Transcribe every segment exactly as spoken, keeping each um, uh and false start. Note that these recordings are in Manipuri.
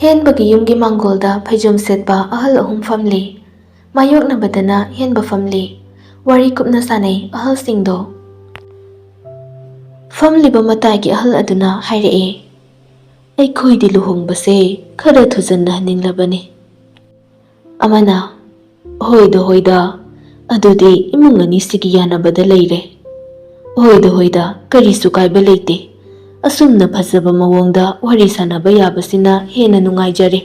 ꯍꯦꯟꯕꯒꯤ ꯌꯨꯝꯒꯤ ꯃꯥꯡꯒꯣꯜꯗ ꯐꯩꯖꯣꯝ ꯁꯦꯠꯄ ꯑꯍꯜ ꯑꯍꯨꯝ ꯐꯝꯂꯤ꯫ ꯃꯥꯌꯣꯛꯅꯕꯗꯅ ꯍꯦꯟꯕ ꯐꯝꯂꯤ꯫ ꯋꯥꯔꯤ ꯀꯨꯞꯅ ꯁꯥꯟꯅꯩ ꯑꯍꯜꯁꯤꯡꯗꯣ꯫ ꯐꯝꯂꯤꯕ ꯃꯇꯥꯏꯒꯤ ꯑꯍꯜ ꯑꯗꯨꯅ ꯍꯥꯏꯔꯛꯑꯦ, "ꯑꯩꯈꯣꯏꯗꯤ ꯂꯨꯍꯣꯡꯕꯁꯦ ꯈꯔ ꯊꯨꯖꯟꯅꯍꯟꯅꯤꯡꯂꯕꯅꯤ꯫" ꯑꯃꯅ, "ꯍꯣꯏꯗ ꯍꯣꯏꯗ, ꯑꯗꯨꯗꯤ ꯏꯃꯨꯡ ꯑꯅꯤꯁꯤꯒꯤ ꯌꯥꯅꯕꯗ ꯂꯩꯔꯦ꯫ ꯍꯣꯏꯗ ꯍꯣꯏꯗ, ꯀꯔꯤꯁꯨ ꯀꯥꯏꯕ ꯂꯩꯇꯦ꯫ ꯑꯁꯨꯝꯅ ꯐꯖꯕ ꯃꯑꯣꯡꯗ ꯋꯥꯔꯤ ꯁꯥꯟꯅꯕ ꯌꯥꯕꯁꯤꯅ ꯍꯦꯟꯅ ꯅꯨꯡꯉꯥꯏꯖꯔꯦ꯫"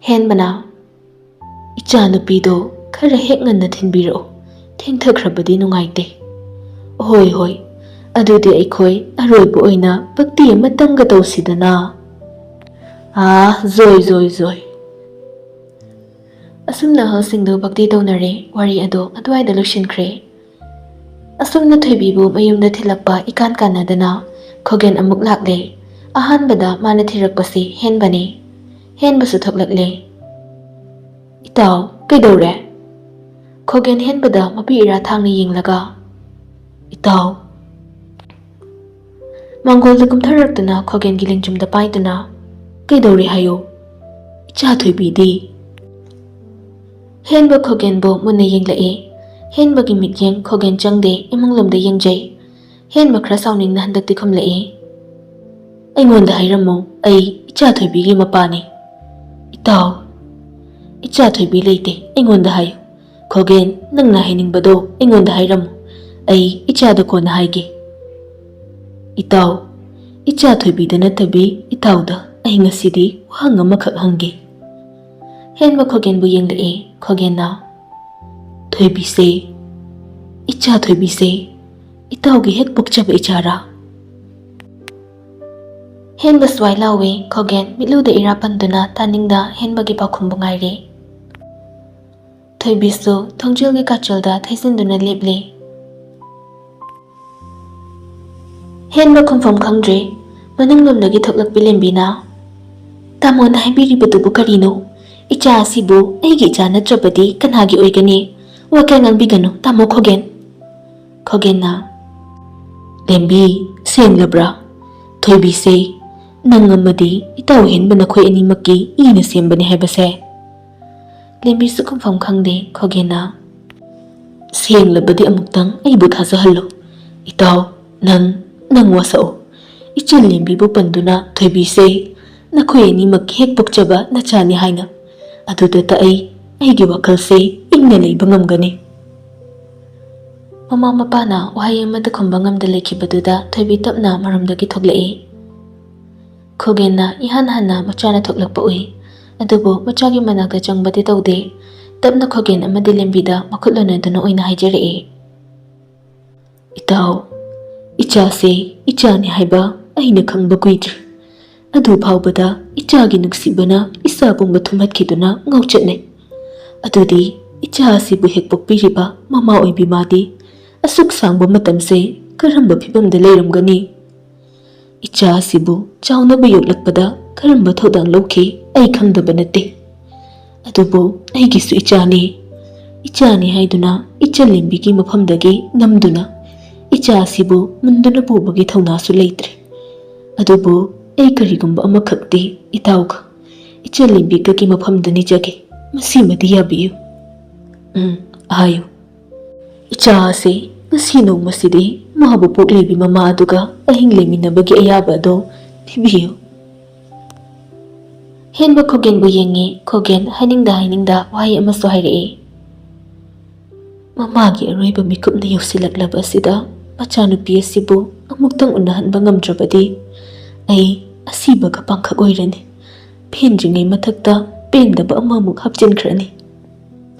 ꯍꯦꯟꯕꯅ, "ꯏꯆꯥꯅꯨꯄꯤꯗꯣ ꯈꯔ ꯍꯦꯛ ꯉꯟꯅ ꯊꯤꯟꯕꯤꯔꯛꯑꯣ, ꯊꯦꯡꯊꯈ꯭ꯔꯕꯗꯤ ꯅꯨꯡꯉꯥꯏꯇꯦ꯫" "ꯍꯣꯏ ꯍꯣꯏ, ꯑꯗꯨꯗꯤ ꯑꯩꯈꯣꯏ ꯑꯔꯣꯏꯕ ꯑꯣꯏꯅ ꯚꯛꯇꯤ ꯑꯃꯇꯪꯒ ꯇꯧꯁꯤꯗꯅ꯫" ꯑꯥ, ꯖꯣꯏ ꯖꯣꯏ ꯖꯣꯏ꯫ ꯑꯁꯨꯝꯅ ꯑꯍꯜꯁꯤꯡꯗꯨ ꯚꯛꯇꯤ ꯇꯧꯅꯔꯦ꯫ ꯋꯥꯔꯤ ꯑꯗꯨ ꯑꯗꯨꯋꯥꯏꯗ ꯂꯣꯏꯁꯤꯟꯈ꯭ꯔꯦ꯫ ꯑꯁꯨꯝꯅ ꯊꯣꯏꯕꯤꯕꯨ ꯃꯌꯨꯝꯗ ꯊꯤꯜꯂꯛꯄ ꯏꯀꯥꯟ ꯀꯥꯟꯅꯗꯅ ꯈꯣꯒꯦꯟ ꯑꯃꯨꯛ ꯂꯥꯛꯂꯦ꯫ ꯑꯍꯥꯟꯕꯗ ꯃꯥꯅ ꯊꯤꯔꯛꯄꯁꯤ ꯍꯦꯟꯕꯅꯦ꯫ ꯍꯦꯟꯕꯁꯨ ꯊꯣꯛꯂꯛꯂꯦ꯫ "ꯏꯇꯥꯎ, ꯀꯩꯗꯧꯔꯦ?" ꯈꯣꯒꯦꯟ ꯍꯦꯟꯕꯗ ꯃꯄꯤ ꯏꯔꯥ ꯊꯥꯡꯅ ꯌꯦꯡꯂꯒ, "ꯏꯇꯥꯎ꯫" ꯃꯥꯡꯒꯣꯜꯗ ꯀꯨꯝꯊꯔꯛꯇꯨꯅ ꯈꯣꯒꯦꯟꯒꯤ ꯂꯦꯡꯖꯨꯝꯗ ꯄꯥꯏꯗꯨꯅ, "ꯀꯩꯗꯧꯔꯦ ꯍꯥꯏꯌꯨ? ꯏꯆꯥ ꯊꯣꯏꯕꯤꯗꯤ?" ꯍꯦꯟꯕ ꯈꯣꯒꯦꯟꯕꯨ ꯃꯨꯟꯅ ꯌꯦꯡꯂꯛꯏ꯫ ꯍꯦꯟꯕꯒꯤ ꯃꯤꯠꯌꯦꯡ ꯈꯣꯒꯦꯟ ꯆꯪꯗꯦ, ꯏꯃꯨꯡꯂꯣꯝꯗ ꯌꯦꯡꯖꯩ꯫ ꯍꯦꯟꯕ ꯈꯔ ꯁꯥꯎꯅꯤꯡꯅ ꯍꯟꯗꯛꯇꯤ ꯈꯨꯝꯂꯛꯏ, "ꯑꯩꯉꯣꯟꯗ ꯍꯥꯏꯔꯝꯃꯨ, ꯑꯩ ꯏꯆꯥ ꯊꯣꯏꯕꯤꯒꯤ ꯃꯄꯥꯅꯤ꯫" "ꯏꯇꯥꯎ, ꯏꯆꯥ ꯊꯣꯏꯕꯤ ꯂꯩꯇꯦ, ꯑꯩꯉꯣꯟꯗ ꯍꯥꯏꯌꯨ꯫ ꯈꯣꯒꯦꯟ, ꯅꯪꯅ ꯍꯥꯏꯅꯤꯡꯕꯗꯣ ꯑꯩꯉꯣꯟꯗ ꯍꯥꯏꯔꯝꯃꯨ, ꯑꯩ ꯏꯆꯥꯗ ꯀꯣꯟꯅ ꯍꯥꯏꯒꯦ꯫" "ꯏꯇꯥꯎ, ꯏꯆꯥ ꯊꯣꯏꯕꯤꯗ ꯅꯠꯇꯕꯤ ꯏꯇꯥꯎꯗ ꯑꯩ ꯉꯁꯤꯗꯤ ꯋꯥꯍꯪ ꯑꯃꯈꯛ ꯍꯪꯒꯦ꯫" ꯍꯦꯟꯕ ꯈꯣꯒꯦꯟꯕꯨ ꯌꯦꯡꯂꯛꯏ꯫ ꯈꯣꯒꯦꯟꯅ, "ꯊꯣꯏꯕꯤꯁꯦ, ꯏꯆꯥ ꯊꯣꯏꯕꯤꯁꯦ, ꯏꯇꯥꯎꯒꯤ ꯍꯦꯛ ꯄꯣꯛꯆꯕ ꯏꯆꯥꯔꯥ?" ꯍꯦꯟꯕ ꯁ꯭ꯋꯥꯏ ꯂꯥꯎꯋꯦ꯫ ꯈꯣꯒꯦꯟ ꯃꯤꯠꯂꯨꯗ ꯏꯔꯥ ꯄꯟꯗꯨꯅ ꯇꯥꯅꯤꯡꯗ ꯍꯦꯟꯕꯒꯤ ꯄꯥꯎꯈꯨꯝꯕꯨ ꯉꯥꯏꯔꯦ꯫ ꯊꯣꯏꯕꯤꯁꯨ ꯊꯣꯡꯖꯤꯜꯒꯤ ꯀꯥꯆꯜꯗ ꯊꯩꯖꯤꯟꯗꯨꯅ ꯂꯦꯞꯂꯦ꯫ ꯍꯦꯟꯕ ꯈꯨꯝꯐꯝ ꯈꯪꯗ꯭ꯔꯦ꯫ ꯃꯅꯨꯡꯂꯣꯝꯗꯒꯤ ꯊꯣꯛꯂꯛꯄꯤ ꯂꯦꯝꯕꯤꯅ, "ꯇꯥꯃꯣꯅ ꯍꯥꯏꯕꯤꯔꯤꯕꯗꯨꯕꯨ ꯀꯔꯤꯅꯣ? ꯏꯆꯥ ꯑꯁꯤꯕꯨ ꯑꯩꯒꯤ ꯏꯆꯥ ꯅꯠꯇ꯭ꯔꯕꯗꯤ ꯀꯅꯥꯒꯤ ꯑꯣꯏꯒꯅꯤ? ꯋꯥ ꯀꯌꯥ ꯉꯥꯡꯕꯤꯒꯅꯨ, ꯇꯥꯃꯣ ꯈꯣꯒꯦꯟ꯫" ꯈꯣꯒꯦꯟꯅ, "ꯂꯦꯝꯕꯤ, ꯁꯦꯡꯂꯕ꯭ꯔꯥ? ꯊꯣꯏꯕꯤꯁꯦ ꯅꯪ ꯑꯃꯗꯤ ꯏꯇꯥꯎ ꯍꯦꯟꯕ ꯅꯈꯣꯏ ꯑꯅꯤꯃꯛꯀꯤ ꯏꯅ ꯁꯦꯝꯕꯅꯤ ꯍꯥꯏꯕꯁꯦ꯫ ꯂꯦꯝꯕꯤꯁꯨ ꯈꯨꯝꯐꯝ ꯈꯪꯗꯦ ꯈꯣꯒꯦꯟꯅ꯫ ꯁꯦꯡꯂꯕꯗꯤ ꯑꯃꯨꯛꯇꯪ ꯑꯩꯕꯨ ꯊꯥꯖꯍꯜꯂꯨ꯫ ꯏꯇꯥꯎ, ꯅꯪ, ꯅꯪ ꯋꯥꯁꯛꯎ꯫ ꯏꯆꯟ ꯂꯦꯝꯕꯤꯕꯨ ꯄꯟꯗꯨꯅ ꯊꯣꯏꯕꯤꯁꯦ ꯅꯈꯣꯏ ꯑꯅꯤꯃꯛꯀꯤ ꯍꯦꯛ ꯄꯣꯛꯆꯕ ꯅꯆꯥꯅꯤ ꯍꯥꯏꯅ꯫ ꯑꯗꯨꯗꯇ ꯑꯩ, ꯑꯩꯒꯤ ꯋꯥꯈꯜꯁꯦ ꯏꯪꯅ ꯂꯩꯕ ꯉꯝꯒꯅꯤ꯫ ꯃꯃꯥ ꯃꯄꯥꯅ ꯋꯥꯍꯩ ꯑꯃꯠꯇ ꯈꯨꯝꯕ ꯉꯝꯗ ꯂꯩꯈꯤꯕꯗꯨꯗ ꯊꯣꯏꯕꯤ ꯇꯞꯅ ꯃꯔꯨꯝꯗꯒꯤ ꯊꯣꯛꯂꯛꯏ꯫ ꯈꯣꯒꯦꯟꯅ ꯏꯍꯥꯟ ꯍꯥꯟꯅ ꯃꯆꯥꯅ ꯊꯣꯛꯂꯛꯄ ꯎꯏ꯫ ꯑꯗꯨꯕꯨ ꯃꯆꯥꯒꯤ ꯃꯅꯥꯛꯇ ꯆꯪꯕꯗꯤ ꯇꯧꯗꯦ꯫ ꯇꯞꯅ ꯈꯣꯒꯦꯟ ꯑꯃꯗꯤ ꯂꯦꯝꯕꯤꯗ ꯃꯈꯨꯠ ꯂꯣꯟꯅꯗꯨꯅ ꯑꯣꯏꯅ ꯍꯥꯏꯖꯔꯛꯏ꯫ ꯏꯇꯥꯎ, ꯏꯆꯥꯁꯦ ꯏꯆꯥꯅꯤ ꯍꯥꯏꯕ ꯑꯩꯅ ꯈꯪꯕ ꯀꯨꯏꯗ꯭ꯔꯤ꯫ ꯑꯗꯨ ꯐꯥꯎꯕꯗ ꯏꯆꯥꯒꯤ ꯅꯨꯡꯁꯤꯕꯅ ꯏꯁꯥ ꯄꯨꯝꯕ ꯊꯨꯝꯍꯠꯈꯤꯗꯨꯅ ꯉꯥꯎꯆꯠꯅꯩ꯫ ꯑꯗꯨꯗꯤ ꯏꯆꯥ ꯑꯁꯤꯕꯨ ꯍꯦꯛ ꯄꯣꯛꯄꯤꯔꯤꯕ ꯃꯃꯥ ꯑꯣꯏꯕꯤ ꯃꯥꯗꯤ ꯑꯁꯨꯛ ꯁꯥꯡꯕ ꯃꯇꯝꯁꯦ ꯀꯔꯝꯕ ꯐꯤꯕꯝꯗ ꯂꯩꯔꯝꯒꯅꯤ? ꯏꯆꯥ ꯑꯁꯤꯕꯨ ꯆꯥꯎꯅꯕ ꯌꯣꯛꯂꯛꯄꯗ ꯀꯔꯝꯕ ꯊꯧꯗꯥꯡ ꯂꯧꯈꯤ ꯑꯩ ꯈꯪꯗꯕ ꯅꯠꯇꯦ꯫ ꯑꯗꯨꯕꯨ ꯑꯩꯒꯤꯁꯨ ꯏꯆꯥꯅꯤ꯫ ꯏꯆꯥꯅꯤ ꯍꯥꯏꯗꯨꯅ ꯏꯆꯜ ꯂꯦꯝꯕꯤꯒꯤ ꯃꯐꯝꯗꯒꯤ ꯅꯝꯗꯨꯅ ꯏꯆꯥ ꯑꯁꯤꯕꯨ ꯃꯨꯟꯗꯨꯅ ꯄꯨꯕꯒꯤ ꯊꯧꯅꯥꯁꯨ ꯂꯩꯇ꯭ꯔꯦ꯫ ꯑꯗꯨꯕꯨ ꯑꯩ ꯀꯔꯤꯒꯨꯝꯕ ꯑꯃꯈꯛꯇꯤ ꯏꯇꯥꯎꯒ ꯏꯆꯜ ꯂꯦꯝꯕꯤꯒꯒꯤ ꯃꯐꯝꯗ ꯅꯤꯖꯒꯦ꯫ ꯃꯁꯤꯃꯗꯤ ꯌꯥꯕꯤꯌꯨ꯫ ꯎꯝ, ꯍꯥꯏꯌꯨ꯫ ꯏꯆꯥ ꯑꯁꯤ ꯉꯁꯤ ꯅꯣꯡꯃꯁꯤꯗꯤ ꯃꯥꯕꯨ ꯄꯣꯛꯂꯤꯕꯤ ꯃꯃꯥ ꯑꯗꯨꯒ ꯑꯍꯤꯡ ꯂꯩꯃꯤꯟꯅꯕꯒꯤ ꯑꯌꯥꯕ ꯑꯗꯨ ꯄꯤꯕꯤꯌꯨ꯫ ꯍꯦꯟꯕ ꯈꯣꯒꯦꯟꯕꯨ ꯌꯦꯡꯉꯤ꯫ ꯈꯣꯒꯦꯟ ꯍꯥꯏꯅꯤꯡꯗ ꯍꯥꯏꯅꯤꯡꯗ ꯋꯥꯍꯩ ꯑꯃꯁꯨ ꯍꯥꯏꯔꯛꯏ꯫ ꯃꯃꯥꯒꯤ ꯑꯔꯣꯏꯕ ꯃꯤꯀꯨꯞꯅ ꯌꯧꯁꯤꯜꯂꯛꯂꯕ ꯑꯁꯤꯗ ꯃꯆꯥꯅꯨꯄꯤ ꯑꯁꯤꯕꯨ ꯑꯃꯨꯛꯇꯪ ꯎꯅꯍꯟꯕ ꯉꯝꯗ꯭ꯔꯕꯗꯤ ꯑꯩ ꯑꯁꯤꯕꯒ ꯄꯥꯡꯈꯛ ꯑꯣꯏꯔꯅꯤ꯫ ꯄꯦꯟꯗ꯭ꯔꯤꯉꯩ ꯃꯊꯛꯇ ꯄꯦꯟꯗꯕ ꯑꯃꯃꯨꯛ ꯍꯥꯞꯆꯤꯟꯈ꯭ꯔꯅꯤ꯫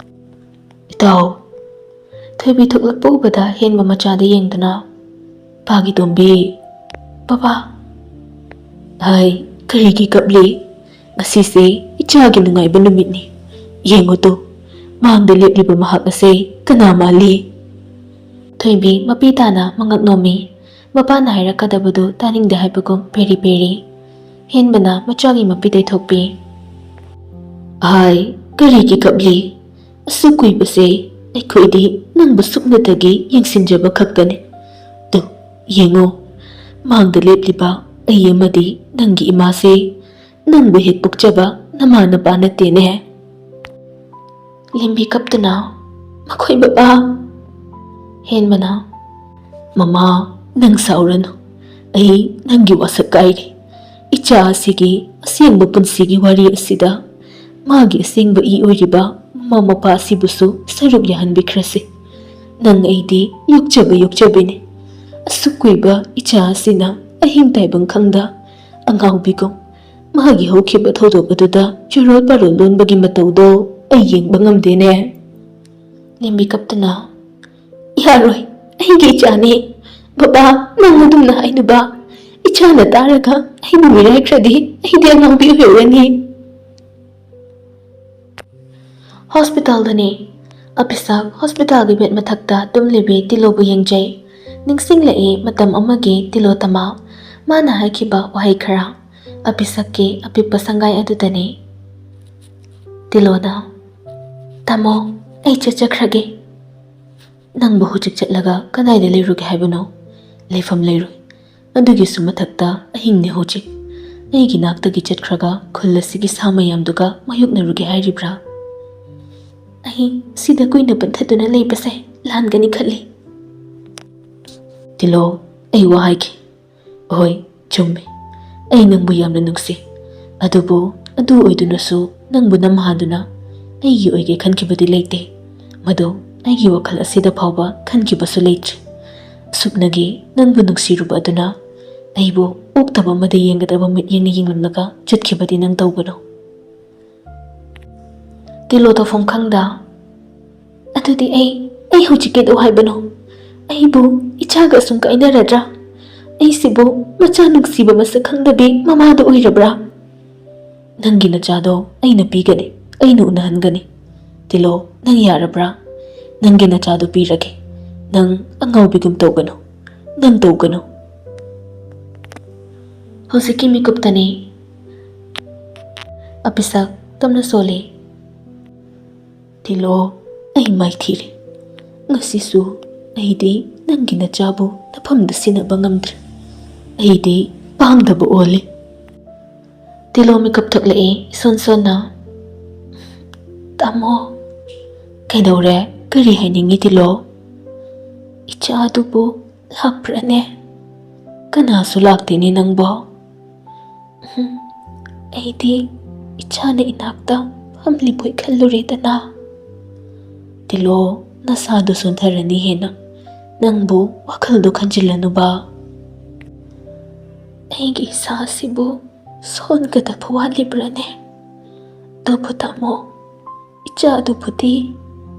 ꯏꯇꯥꯎ꯫ ꯊꯣꯏꯕꯤ ꯊꯣꯛꯂꯛꯄ ꯎꯕꯗ ꯍꯦꯟꯕ ꯃꯆꯥꯗ ꯌꯦꯡꯗꯨꯅ, "ꯄꯥꯒꯤ ꯇꯣꯝꯕꯤ, ꯕꯕꯥ꯫" "ꯍꯥꯏ, ꯀꯔꯤꯒꯤ ꯀꯞꯂꯤ? ꯉꯁꯤꯁꯦ ꯏꯆꯥꯒꯤ ꯅꯨꯡꯉꯥꯏꯕ ꯅꯨꯃꯤꯠꯅꯤ꯫ ꯌꯦꯡꯉꯨ ꯇꯨ, ꯃꯥꯡꯗ ꯂꯦꯞꯂꯤꯕ ꯃꯍꯥꯛ ꯑꯁꯦ ꯀꯅꯥ ꯃꯥꯜꯂꯤ?" ꯊꯣꯏꯕꯤ ꯃꯄꯤ ꯇꯥꯅ ꯃꯉꯛ ꯅꯣꯝꯃꯤ꯫ ꯃꯄꯥꯅ ꯍꯥꯏꯔꯛꯀꯗꯕꯗꯨ ꯇꯥꯅꯤꯡꯗꯦ ꯍꯥꯏꯕꯒꯨꯝ ꯄꯦꯔꯤ ꯄꯦꯔꯤ꯫ ꯍꯦꯟꯕꯅ ꯃꯆꯥꯒꯤ ꯃꯄꯤ ꯇꯩꯊꯣꯛꯄꯤ꯫ "ꯍꯥꯏ, ꯀꯔꯤꯒꯤ ꯀꯞꯂꯤ? ꯑꯁꯨꯛ ꯀꯨꯏꯕꯁꯦ ꯑꯩꯈꯣꯏꯗꯤ ꯅꯪꯕꯨ ꯁꯨꯞꯅꯇꯒꯤ ꯌꯦꯡꯁꯤꯟꯖꯕ ꯈꯛꯇꯅꯤ꯫ ꯇꯨ, ꯌꯦꯡꯉꯨ, ꯃꯥꯡꯗ ꯂꯦꯞꯂꯤꯕ ꯑꯩ ꯑꯃꯗꯤ ꯅꯪꯒꯤ ꯏꯃꯥꯁꯦ ꯅꯪꯕꯨ ꯍꯦꯛ ꯄꯣꯛꯆꯕ ꯅꯃꯥ ꯅꯄꯥ ꯅꯠꯇꯦꯅꯦ꯫ ꯂꯦꯝꯕꯤ ꯀꯞꯇꯨꯅ, "ꯃꯈꯣꯏ ꯕꯕꯥ!" ꯍꯦꯟꯕꯅ, "ꯃꯃꯥ, ꯅꯪ ꯁꯥꯎꯔꯅꯨ꯫ ꯑꯩ ꯅꯪꯒꯤ ꯋꯥꯁꯛ ꯀꯥꯏꯔꯤ꯫ ꯏꯆꯥ ꯑꯁꯤꯒꯤ ꯑꯁꯦꯡꯕ ꯄꯨꯟꯁꯤꯒꯤ ꯋꯥꯔꯤ ꯑꯁꯤꯗ ꯃꯥꯒꯤ ꯑꯁꯦꯡꯕ ꯏ ꯑꯣꯏꯔꯤꯕ ꯃꯃꯥ ꯃꯄꯥ ꯑꯁꯤꯕꯨꯁꯨ ꯁꯔꯨꯛ ꯌꯥꯍꯟꯕꯤꯈ꯭ꯔꯁꯤ꯫ ꯅꯪ ꯑꯩꯗꯤ ꯌꯣꯛꯆꯕ ꯌꯣꯛꯆꯕꯤꯅꯤ꯫ ꯑꯁꯨꯛ ꯀꯨꯏꯕ ꯏꯆꯥ ꯑꯁꯤꯅ ꯑꯍꯤꯡ ꯇꯥꯏꯕꯪ ꯈꯪꯗ ꯑꯉꯥꯎꯕꯤꯒꯨꯝ ꯃꯥꯒꯤ ꯍꯧꯈꯤꯕ ꯊꯧꯗꯣꯛ ꯑꯗꯨꯗ ꯆꯨꯔꯣꯜ ꯄꯥꯔꯣꯜ ꯂꯣꯟꯕꯒꯤ ꯃꯇꯧꯗꯣ ꯑꯩ ꯌꯦꯡꯕ ꯉꯝꯗꯦꯅꯦ꯫" ꯂꯦꯝꯕꯤ ꯀꯞꯇꯨꯅ, "ꯌꯥꯔꯣꯏ, ꯑꯩꯒꯤ ꯏꯆꯥꯅꯤ꯫ ꯕꯕꯥ, ꯅꯪ ꯑꯗꯨꯝꯅ ꯍꯥꯏꯅꯨꯕ꯫ ꯏꯆꯥꯅ ꯇꯥꯔꯒ ꯑꯩꯕꯨ ꯃꯤꯔꯥꯏꯈ꯭ꯔꯗꯤ ꯑꯩꯗꯤ ꯑꯉꯥꯎꯕꯤ ꯑꯣꯏꯍꯧꯔꯅꯤ꯫" ꯍꯣꯁꯄꯤꯇꯥꯜꯗꯅꯤ꯫ ꯑꯄꯤꯁꯛ ꯍꯣꯁꯄꯤꯇꯥꯜꯒꯤ ꯕꯦꯗ ꯃꯊꯛꯇ ꯇꯨꯝꯂꯤꯕꯤ ꯇꯤꯂꯣꯕꯨ ꯌꯦꯡꯖꯩ꯫ ꯅꯤꯡꯁꯤꯡꯂꯛꯏ ꯃꯇꯝ ꯑꯃꯒꯤ ꯇꯤꯂꯣ ꯇꯃꯥ꯫ ꯃꯥꯅ ꯍꯥꯏꯈꯤꯕ ꯋꯥꯍꯩ ꯈꯔ ꯑꯄꯤꯁꯛꯀꯤ ꯑꯄꯤꯛꯄ ꯁꯪꯒꯥꯏ ꯑꯗꯨꯗꯅꯤ꯫ ꯇꯤꯂꯣꯅ, "ꯇꯥꯃꯣ, ꯑꯩ ꯆꯠꯆꯈ꯭ꯔꯒꯦ꯫" "ꯅꯪꯕꯨ ꯍꯧꯖꯤꯛ ꯆꯠꯂꯒ ꯀꯗꯥꯏꯗ ꯂꯩꯔꯨꯒꯦ ꯍꯥꯏꯕꯅꯣ? ꯂꯩꯐꯝ ꯂꯩꯔꯣꯏ꯫ ꯑꯗꯨꯒꯤꯁꯨ ꯃꯊꯛꯇ ꯑꯍꯤꯡꯅꯦ ꯍꯧꯖꯤꯛ꯫ ꯑꯩꯒꯤ ꯅꯥꯛꯇꯒꯤ ꯆꯠꯈ꯭ꯔꯒ ꯈꯨꯜ ꯑꯁꯤꯒꯤ ꯁꯥ ꯃꯌꯥꯝꯗꯨꯒ ꯃꯥꯌꯣꯛꯅꯔꯨꯒꯦ ꯍꯥꯏꯔꯤꯕ꯭ꯔꯥ?" "ꯑꯩ ꯁꯤꯗ ꯀꯨꯏꯅ ꯄꯟꯊꯗꯨꯅ ꯂꯩꯕꯁꯦ ꯂꯥꯟꯒꯅꯤ ꯈꯜꯂꯤ꯫" "ꯇꯤꯂꯣ, ꯑꯩ ꯋꯥ ꯍꯥꯏꯒꯦ꯫ ꯍꯣꯏ, ꯆꯨꯝꯃꯤ꯫ ꯑꯩ ꯅꯪꯕꯨ ꯌꯥꯝꯅ ꯅꯨꯡꯁꯤ꯫ ꯑꯗꯨꯕꯨ ꯑꯗꯨ ꯑꯣꯏꯗꯨꯅꯁꯨ ꯅꯪꯕꯨ ꯅꯝꯍꯥꯗꯨꯅ ꯑꯩꯒꯤ ꯑꯣꯏꯒꯦ ꯈꯟꯈꯤꯕꯗꯤ ꯂꯩꯇꯦ꯫ ꯃꯗꯨ ꯑꯩꯒꯤ ꯋꯥꯈꯜ ꯑꯁꯤꯗ ꯐꯥꯎꯕ ꯈꯟꯈꯤꯕꯁꯨ ꯂꯩꯇ꯭ꯔꯤ꯫ ꯑꯁꯨꯛꯅꯒꯤ ꯅꯪꯕꯨ ꯅꯨꯡꯁꯤꯔꯨꯕ ꯑꯗꯨꯅ ꯑꯩꯕꯨ ꯑꯣꯛꯇꯕ ꯑꯃꯗ ꯌꯦꯡꯒꯗꯕ ꯃꯤꯠꯌꯦꯡꯅ ꯌꯦꯡꯂꯝꯂꯒ ꯆꯠꯈꯤꯕꯗꯤ ꯅꯪ ꯇꯧꯒꯅꯨ꯫" ꯇꯤꯂꯣ ꯇꯧꯐꯝ ꯈꯪꯗ, "ꯑꯗꯨꯗꯤ ꯑꯩ, ꯑꯩ ꯍꯧꯖꯤꯛ ꯀꯩꯗꯧ ꯍꯥꯏꯕꯅꯣ? ꯑꯩꯕꯨ ꯏꯆꯥꯒ ꯑꯁꯨꯝ ꯀꯥꯏꯅꯔꯗ꯭ꯔꯥ? ꯑꯩꯁꯤꯕꯨ ꯃꯆꯥ ꯅꯨꯡꯁꯤꯕ ꯃꯁꯛ ꯈꯪꯗꯕꯤ ꯃꯃꯥꯗꯣ ꯑꯣꯏꯔꯕ꯭ꯔꯥ?" "ꯅꯪꯒꯤ ꯅꯆꯥꯗꯣ ꯑꯩꯅ ꯄꯤꯒꯅꯤ, ꯑꯩꯅ ꯎꯅꯍꯟꯒꯅꯤ꯫ ꯇꯤꯂꯣ, ꯅꯪ ꯌꯥꯔꯕ꯭ꯔꯥ? ꯅꯪꯒꯤ ꯅꯆꯥꯗꯣ ꯄꯤꯔꯒꯦ꯫ ꯅꯪ ꯑꯉꯥꯎꯕꯤꯒꯨꯝ ꯇꯧꯒꯅꯨ, ꯅꯪ ꯇꯧꯒꯅꯨ꯫" ꯍꯧꯖꯤꯛꯀꯤ ꯃꯤꯀꯨꯞꯇꯅꯤ꯫ ꯑꯄꯤꯁꯛ ꯇꯞꯅ ꯁꯣꯜꯂꯤ꯫ "ꯇꯤꯂꯣ, ꯑꯩ ꯃꯥꯏꯊꯤꯔꯦ꯫ ꯉꯁꯤꯁꯨ ꯑꯩꯗꯤ ꯅꯪꯒꯤ ꯅꯆꯥꯕꯨ ꯅꯐꯝꯗ ꯁꯤꯟꯅꯕ ꯉꯝꯗ꯭ꯔꯦ꯫ ꯑꯩꯗꯤ ꯄꯥꯝꯗꯕ ꯑꯣꯜꯂꯤ꯫ ꯇꯤꯂꯣ ꯃꯤꯀꯞ ꯊꯣꯛꯂꯛꯏ ꯏꯁꯣꯟ ꯁꯣꯟꯅ꯫ "ꯇꯥꯃꯣ!" "ꯀꯩꯗꯧꯔꯦ? ꯀꯔꯤ ꯍꯥꯏꯅꯤꯡꯉꯤ ꯇꯤꯂꯣ?" "ꯏꯆꯥꯗꯨꯕꯨ ꯂꯥꯛꯄ꯭ꯔꯅꯦ?" "ꯀꯅꯥꯁꯨ ꯂꯥꯛꯇꯦꯅꯦ ꯅꯪꯕꯣ?" "ꯎꯝ, ꯑꯩꯗꯤ ꯏꯆꯥꯅ ꯏꯅꯥꯛꯇ ꯐꯝꯂꯤꯕꯣꯏ ꯈꯜꯂꯨꯔꯦꯗꯅ꯫" "ꯇꯤꯂꯣ, ꯅꯁꯥꯗꯣ ꯁꯣꯟꯊꯔꯅꯤ ꯍꯦꯟꯅ꯫ ꯅꯪꯕꯨ ꯋꯥꯈꯜꯗꯣ ꯈꯟꯖꯤꯜꯂꯅꯨꯕ꯫" "ꯑꯩꯒꯤ ꯏꯁꯥꯁꯤꯕꯨ ꯁꯣꯟꯒꯗꯕ ꯋꯥꯠꯂꯤꯕ꯭ꯔꯥꯅꯦ? ꯑꯗꯨꯕꯨ ꯇꯥꯃꯣ, ꯏꯆꯥꯗꯨꯕꯨꯗꯤ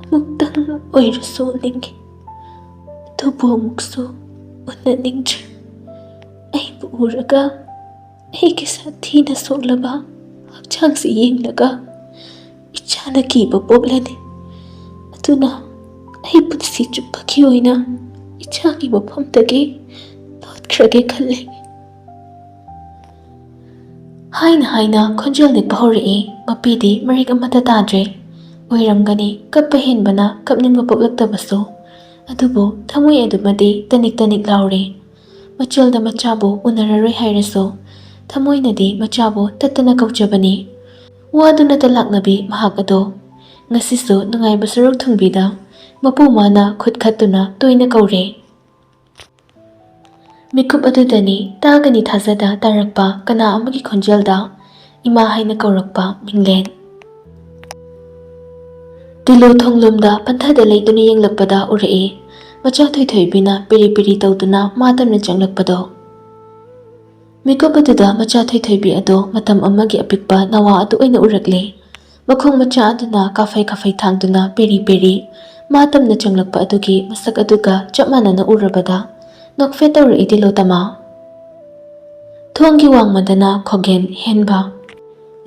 ꯑꯃꯨꯛꯇꯪ ꯑꯣꯏꯔꯁꯨ ꯎꯅꯤꯡꯉꯤ, ꯑꯗꯨꯕꯨ ꯑꯃꯨꯛꯁꯨ ꯎꯅꯅꯤꯡꯗ꯭ꯔꯦ꯫ ꯑꯩꯕꯨ ꯎꯔꯒ ꯑꯩꯒꯤ ꯁꯥꯊꯤꯅ ꯁꯣꯛꯂꯕ ꯍꯛꯆꯥꯡꯁꯤ ꯌꯦꯡꯂꯒ ꯏꯆꯥꯅ ꯀꯤꯕ ꯄꯣꯛꯂꯅꯤ꯫ ꯑꯗꯨꯅ ꯑꯩ ꯄꯨꯟꯁꯤ ꯆꯨꯞꯄꯒꯤ ꯑꯣꯏꯅ ꯏꯆꯥꯒꯤ ꯃꯐꯝꯗꯒꯤ ꯂꯣꯠꯈ꯭ꯔꯒꯦ ꯈꯜꯂꯦ꯫" ꯍꯥꯏꯅ ꯍꯥꯏꯅ ꯈꯣꯟꯖꯦꯜ ꯅꯤꯛꯄ ꯍꯧꯔꯛꯏ꯫ ꯃꯄꯤꯗꯤ ꯃꯔꯤꯛ ꯑꯃꯠꯇ ꯇꯥꯗ꯭ꯔꯦ꯫ ꯑꯣꯏꯔꯝꯒꯅꯤ, ꯀꯞꯄ ꯍꯦꯟꯕꯅ ꯀꯞꯅꯤꯡꯕ ꯄꯣꯛꯂꯛꯇꯕꯁꯨ꯫ ꯑꯗꯨꯕꯨ ꯊꯃꯣꯏ ꯑꯗꯨꯃꯗꯤ ꯇꯅꯤꯛ ꯇꯅꯤꯛ ꯂꯥꯎꯔꯤ꯫ ꯃꯆꯦꯜꯗ ꯃꯆꯥꯕꯨ ꯎꯅꯔꯔꯣꯏ ꯍꯥꯏꯔꯁꯨ, ꯊꯃꯣꯏꯅꯗꯤ ꯃꯆꯥꯕꯨ ꯇꯠꯇꯅ ꯀꯧꯖꯕꯅꯤ꯫ ꯋꯥꯗꯨꯅꯇ ꯂꯥꯛꯅꯕꯤ ꯃꯍꯥꯛ ꯑꯗꯣ ꯉꯁꯤꯁꯨ ꯅꯨꯡꯉꯥꯏꯕ ꯁꯔꯨꯛ ꯊꯨꯡꯕꯤꯗ ꯃꯄꯨ ꯃꯥꯅ ꯈꯨꯠ ꯈꯠꯇꯨꯅ ꯇꯣꯏꯅ ꯀꯧꯔꯦ꯫ ꯃꯤꯀꯨꯞ ꯑꯗꯨꯗꯅꯤ ꯇꯥꯒꯅꯤ ꯊꯥꯖꯗ ꯇꯥꯔꯛꯄ ꯀꯅꯥ ꯑꯃꯒꯤ ꯈꯣꯟꯖꯦꯜꯗ "ꯏꯃꯥ" ꯍꯥꯏꯅ ꯀꯧꯔꯛꯄ ꯃꯤꯡꯂꯦꯟ꯫ ꯇꯤꯂꯨ ꯊꯣꯡꯂꯣꯝꯗ ꯄꯟꯊꯗ ꯂꯩꯗꯨꯅ ꯌꯦꯡꯂꯛꯄꯗ ꯎꯔꯛꯏ, ꯃꯆꯥ ꯊꯣꯏꯊꯣꯏꯕꯤꯅ ꯄꯤꯔꯤ ꯄꯤꯔꯤ ꯇꯧꯗꯨꯅ ꯃꯥ ꯇꯝꯅ ꯆꯪꯂꯛꯄꯗꯣ꯫ ꯃꯤꯀꯨꯞ ꯑꯗꯨꯗ ꯃꯆꯥ ꯊꯣꯏꯊꯣꯏꯕꯤ ꯑꯗꯣ ꯃꯇꯝ ꯑꯃꯒꯤ ꯑꯄꯤꯛꯄ ꯅꯋꯥ ꯑꯗꯨ ꯑꯣꯏꯅ ꯎꯔꯛꯂꯦ꯫ ꯃꯈꯣꯡ ꯃꯆꯥ ꯑꯗꯨꯅ ꯀꯥꯐꯩ ꯀꯥꯐꯩ ꯊꯥꯡꯗꯨꯅ ꯄꯦꯔꯤ ꯄꯦꯔꯤ ꯃꯥ ꯇꯝꯅ ꯆꯪꯂꯛꯄ ꯑꯗꯨꯒꯤ ꯃꯁꯛ ꯑꯗꯨꯒ ꯆꯞ ꯃꯥꯟꯅꯅ ꯎꯔꯕꯗ ꯅꯣꯛꯐꯦꯠ ꯇꯧꯔꯛꯏ ꯇꯤꯂꯣꯇꯃꯥ꯫ ꯊꯣꯡꯒꯤ ꯋꯥꯡꯃꯗꯅ ꯈꯣꯒꯦꯟ ꯍꯦꯟꯕ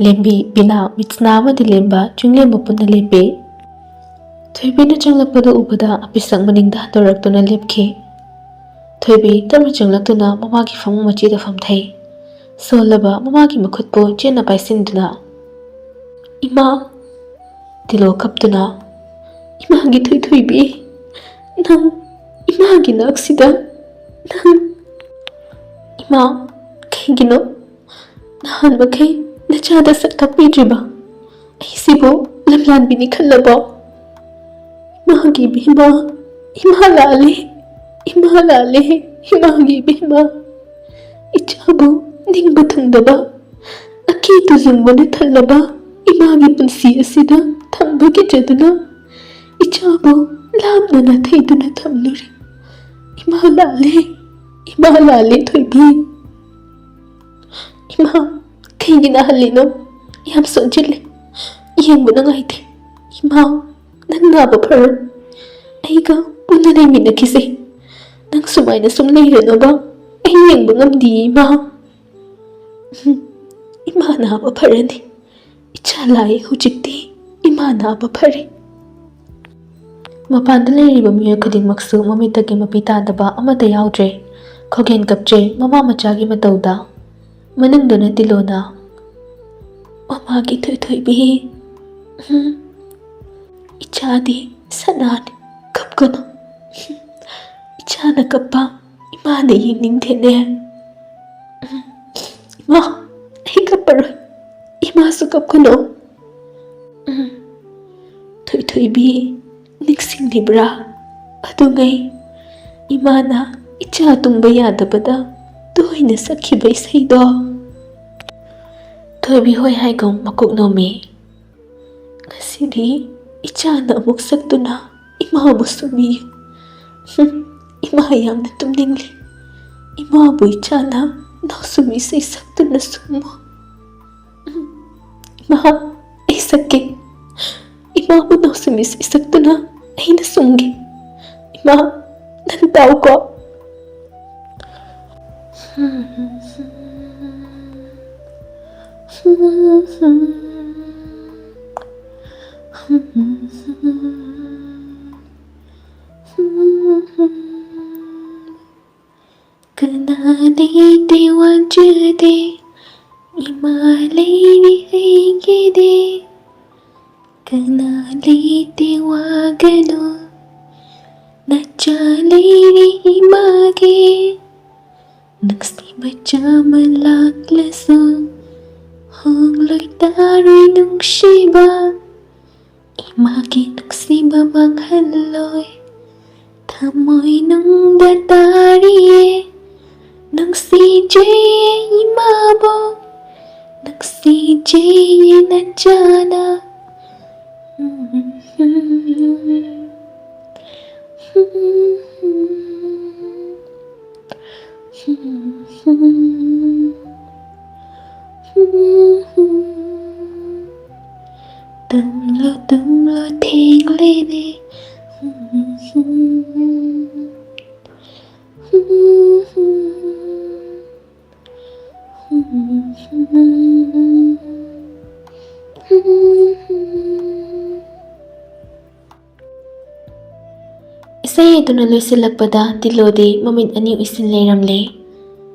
ꯂꯦꯝꯕꯤ ꯕꯤꯅꯥ, ꯃꯤꯠꯁꯅꯥ ꯑꯃꯗꯤ ꯂꯦꯝꯕ ꯆꯤꯡꯂꯦꯝꯕ ꯄꯨꯟꯅ ꯂꯦꯞꯄꯤ꯫ ꯊꯣꯏꯕꯤꯅ ꯆꯪꯂꯛꯄꯗꯨ ꯎꯕꯗ ꯑꯄꯤꯁꯛ ꯃꯅꯤꯡꯗ ꯍꯟꯗꯣꯔꯛꯇꯨꯅ ꯂꯦꯞꯈꯤ꯫ ꯊꯣꯏꯕꯤ ꯇꯞꯅ ꯆꯪꯂꯛꯇꯨꯅ ꯃꯃꯥꯒꯤ ꯐꯃꯨꯡ ꯃꯆꯤꯗ ꯐꯝꯊꯩ꯫ ꯁꯣꯜꯂꯕ ꯃꯃꯥꯒꯤ ꯃꯈꯨꯠꯄꯨ ꯆꯦꯠꯅ ꯄꯥꯏꯁꯤꯟꯗꯨꯅ, "ꯏꯃꯥ!" ꯇꯤꯂꯣ ꯀꯞꯇꯨꯅ, "ꯏꯃꯥꯒꯤ ꯊꯣꯏꯊꯣꯏꯕꯤ, ꯅꯪ ꯏꯃꯥꯒꯤ ꯅꯥꯛꯁꯤꯗ ꯅꯪ!" "ꯏꯃꯥ, ꯀꯩꯒꯤꯅꯣ ꯅꯍꯥꯟ ꯃꯈꯩ ꯅꯆꯥꯗ ꯁꯛ ꯇꯥꯛꯄꯤꯗ꯭ꯔꯤꯕ? ꯑꯩꯁꯤꯕꯨ ꯂꯝꯂꯥꯟꯕꯤꯅꯤ ꯈꯜꯂꯕꯣ? ꯏꯃꯥꯒꯤ ꯏꯕꯦꯝꯃ, ꯏꯃꯥ ꯂꯥꯜꯂꯦ, ꯏꯃꯥ ꯂꯥꯜꯂꯦ, ꯏꯃꯥꯒꯤ ꯏꯕꯦꯝꯃ꯫ ꯏꯆꯥꯕꯨ ꯅꯤꯡꯕ ꯊꯨꯡꯗꯕ, ꯑꯀꯤ ꯇꯨꯖꯨꯡꯕꯅ ꯊꯜꯂꯕ ꯏꯃꯥꯒꯤ ꯄꯨꯟꯁꯤ ꯑꯁꯤꯗ ꯊꯝꯕ ꯀꯤꯖꯗꯨꯅ ꯏꯆꯥꯕꯨ ꯂꯥꯞꯅ ꯅꯥꯊꯩꯗꯨꯅ ꯊꯝꯂꯨꯔꯦ꯫ ꯏꯃꯥ ꯂꯥꯜꯂꯦ, ꯏꯃꯥ ꯂꯥꯜꯂꯦ ꯊꯣꯏꯕꯤ꯫ ꯏꯃꯥ, ꯀꯩꯒꯤ ꯅꯥꯍꯜꯂꯤꯅꯣ? ꯌꯥꯝ ꯁꯣꯟꯖꯤꯜꯂꯦ, ꯌꯦꯡꯕ ꯅꯨꯡꯉꯥꯏꯇꯦ꯫ ꯏꯃꯥ, ꯅꯪ ꯅꯥꯕ ꯐꯔꯣ, ꯑꯩꯒ ꯄꯨꯟꯅ ꯂꯩꯃꯤꯟꯅꯈꯤꯁꯦ꯫ ꯅꯪ ꯁꯨꯃꯥꯏꯅ ꯁꯨꯝ ꯂꯩꯔꯅꯕ ꯑꯩ ꯌꯦꯡꯕ ꯉꯝꯗꯤꯌꯦ ꯏꯃꯥ꯫ ꯎꯝ, ꯏꯃꯥ ꯅꯥꯕ ꯐꯔꯅꯤ꯫ ꯏꯆꯥ ꯂꯥꯛꯑꯦ ꯍꯧꯖꯤꯛꯇꯤ, ꯏꯃꯥ ꯅꯥꯕ ꯐꯔꯦ꯫ ꯃꯄꯥꯟꯗ ꯂꯩꯔꯤꯕ ꯃꯤꯑꯣꯏ ꯈꯨꯗꯤꯡꯃꯛꯁꯨ ꯃꯃꯤꯠꯇꯒꯤ ꯃꯄꯤ ꯇꯥꯗꯕ ꯑꯃꯠꯇ ꯌꯥꯎꯗ꯭ꯔꯦ꯫ ꯈꯣꯒꯦꯟ ꯀꯞꯆꯩ ꯃꯃꯥ ꯃꯆꯥꯒꯤ ꯃꯇꯧꯗ꯫ ꯃꯅꯨꯡꯗꯅ ꯇꯤꯂꯣꯅ, "ꯃꯃꯥꯒꯤ ꯊꯣꯏꯊꯣꯏꯕꯤ, ꯎꯝ, ꯏꯆꯥꯗꯤ ꯁꯅꯥꯅꯤ, ꯀꯞꯀꯅꯨ꯫ ꯏꯆꯥꯅ ꯀꯞꯄ ꯏꯃꯥꯅ ꯌꯦꯡꯅꯤꯡꯗꯦꯅꯦ꯫ ꯎꯝ, ꯏꯃꯥ, ꯑꯩ ꯀꯞꯄꯔꯣꯏ꯫ ꯏꯃꯥꯁꯨ ꯀꯞꯀꯅꯨ꯫ ꯎꯝ, ꯊꯣꯏꯊꯣꯏꯕꯤ, ꯅꯤꯡꯁꯤꯡꯂꯤꯕ꯭ꯔꯥ? ꯑꯗꯨꯉꯩ ꯏꯃꯥꯅ ꯏꯆꯥ ꯇꯨꯝꯕ ꯌꯥꯗꯕꯗ ꯇꯣꯏꯅ ꯁꯛꯈꯤꯕ ꯏꯁꯩꯗꯣ?" ꯊꯣꯏꯕꯤ ꯍꯣꯏ ꯍꯥꯏꯒꯨꯝ ꯃꯀꯣꯛ ꯅꯣꯝꯃꯤ꯫ "ꯉꯁꯤꯗꯤ ꯏꯆꯥꯅ ꯑꯃꯨꯛ ꯁꯛꯇꯨꯅ ꯏꯃꯥꯕꯨ ꯁꯨꯝꯕꯤꯌꯨ꯫ ꯍꯨꯝ, ꯏꯃꯥ ꯌꯥꯝꯅ ꯇꯨꯝꯅꯤꯡꯂꯦ꯫ ꯏꯃꯥꯕꯨ ꯏꯆꯥꯅ ꯅꯥꯎꯁꯨꯝ ꯏꯁꯩ ꯁꯛꯇꯨꯅ ꯁꯨꯝꯃꯨ꯫ ꯎꯝ, ꯏꯃꯥ, ꯑꯩ ꯁꯛꯀꯦ꯫ ꯏꯃꯥꯕꯨ ꯅꯥꯎꯁꯨꯝ ꯏꯁꯩ ꯁꯛꯇꯨꯅ ꯑꯩꯅ ꯁꯨꯝꯒꯦ꯫ ꯏꯃꯥ, ꯅꯪ ꯇꯥꯎꯀꯣ꯫" "ꯀꯅꯥ ꯂꯩꯇꯦ ꯋꯥꯖꯗꯦ, ꯏꯃꯥ ꯂꯩꯔꯤ ꯑꯩꯒꯤꯗꯤ꯫ ꯀꯅꯥ ꯂꯩꯇꯦ ꯋꯥꯒꯅꯨ, ꯅꯆꯥ ꯂꯩꯔꯤ ꯏꯃꯥꯒꯤ꯫ ꯅꯨꯡꯁꯤꯕ ꯆꯥꯝꯃ ꯂꯥꯛꯂꯁꯨ ꯍꯣꯡꯂꯣꯏ ꯇꯥꯔꯣꯏ ꯅꯨꯡꯁꯤꯕ, ꯏꯃꯥꯒꯤ ꯅꯨꯡꯁꯤꯕ ꯃꯥꯡꯍꯜꯂꯣꯏ꯫ ꯊꯃꯣꯏꯅꯨꯡꯗ ꯇꯥꯔꯤꯌꯦ, ꯅꯨꯡꯁꯤꯖꯩꯌꯦ ꯏꯃꯥꯕꯨ, ꯅꯨꯡꯁꯤꯖꯩꯌꯦ ꯅꯆꯥꯅ꯫ ꯇꯨꯝꯂꯣ ꯇꯨꯝꯂꯣ ꯊꯦꯡꯂꯦꯅꯦ꯫ ꯏꯁꯩ ꯑꯗꯨꯅ ꯂꯣꯏꯁꯤꯜꯂꯛꯄꯗ ꯇꯤꯂꯣꯗꯤ ꯃꯃꯤꯠ ꯑꯅꯤ ꯎꯏꯁꯤꯟ ꯂꯩꯔꯝꯂꯦ꯫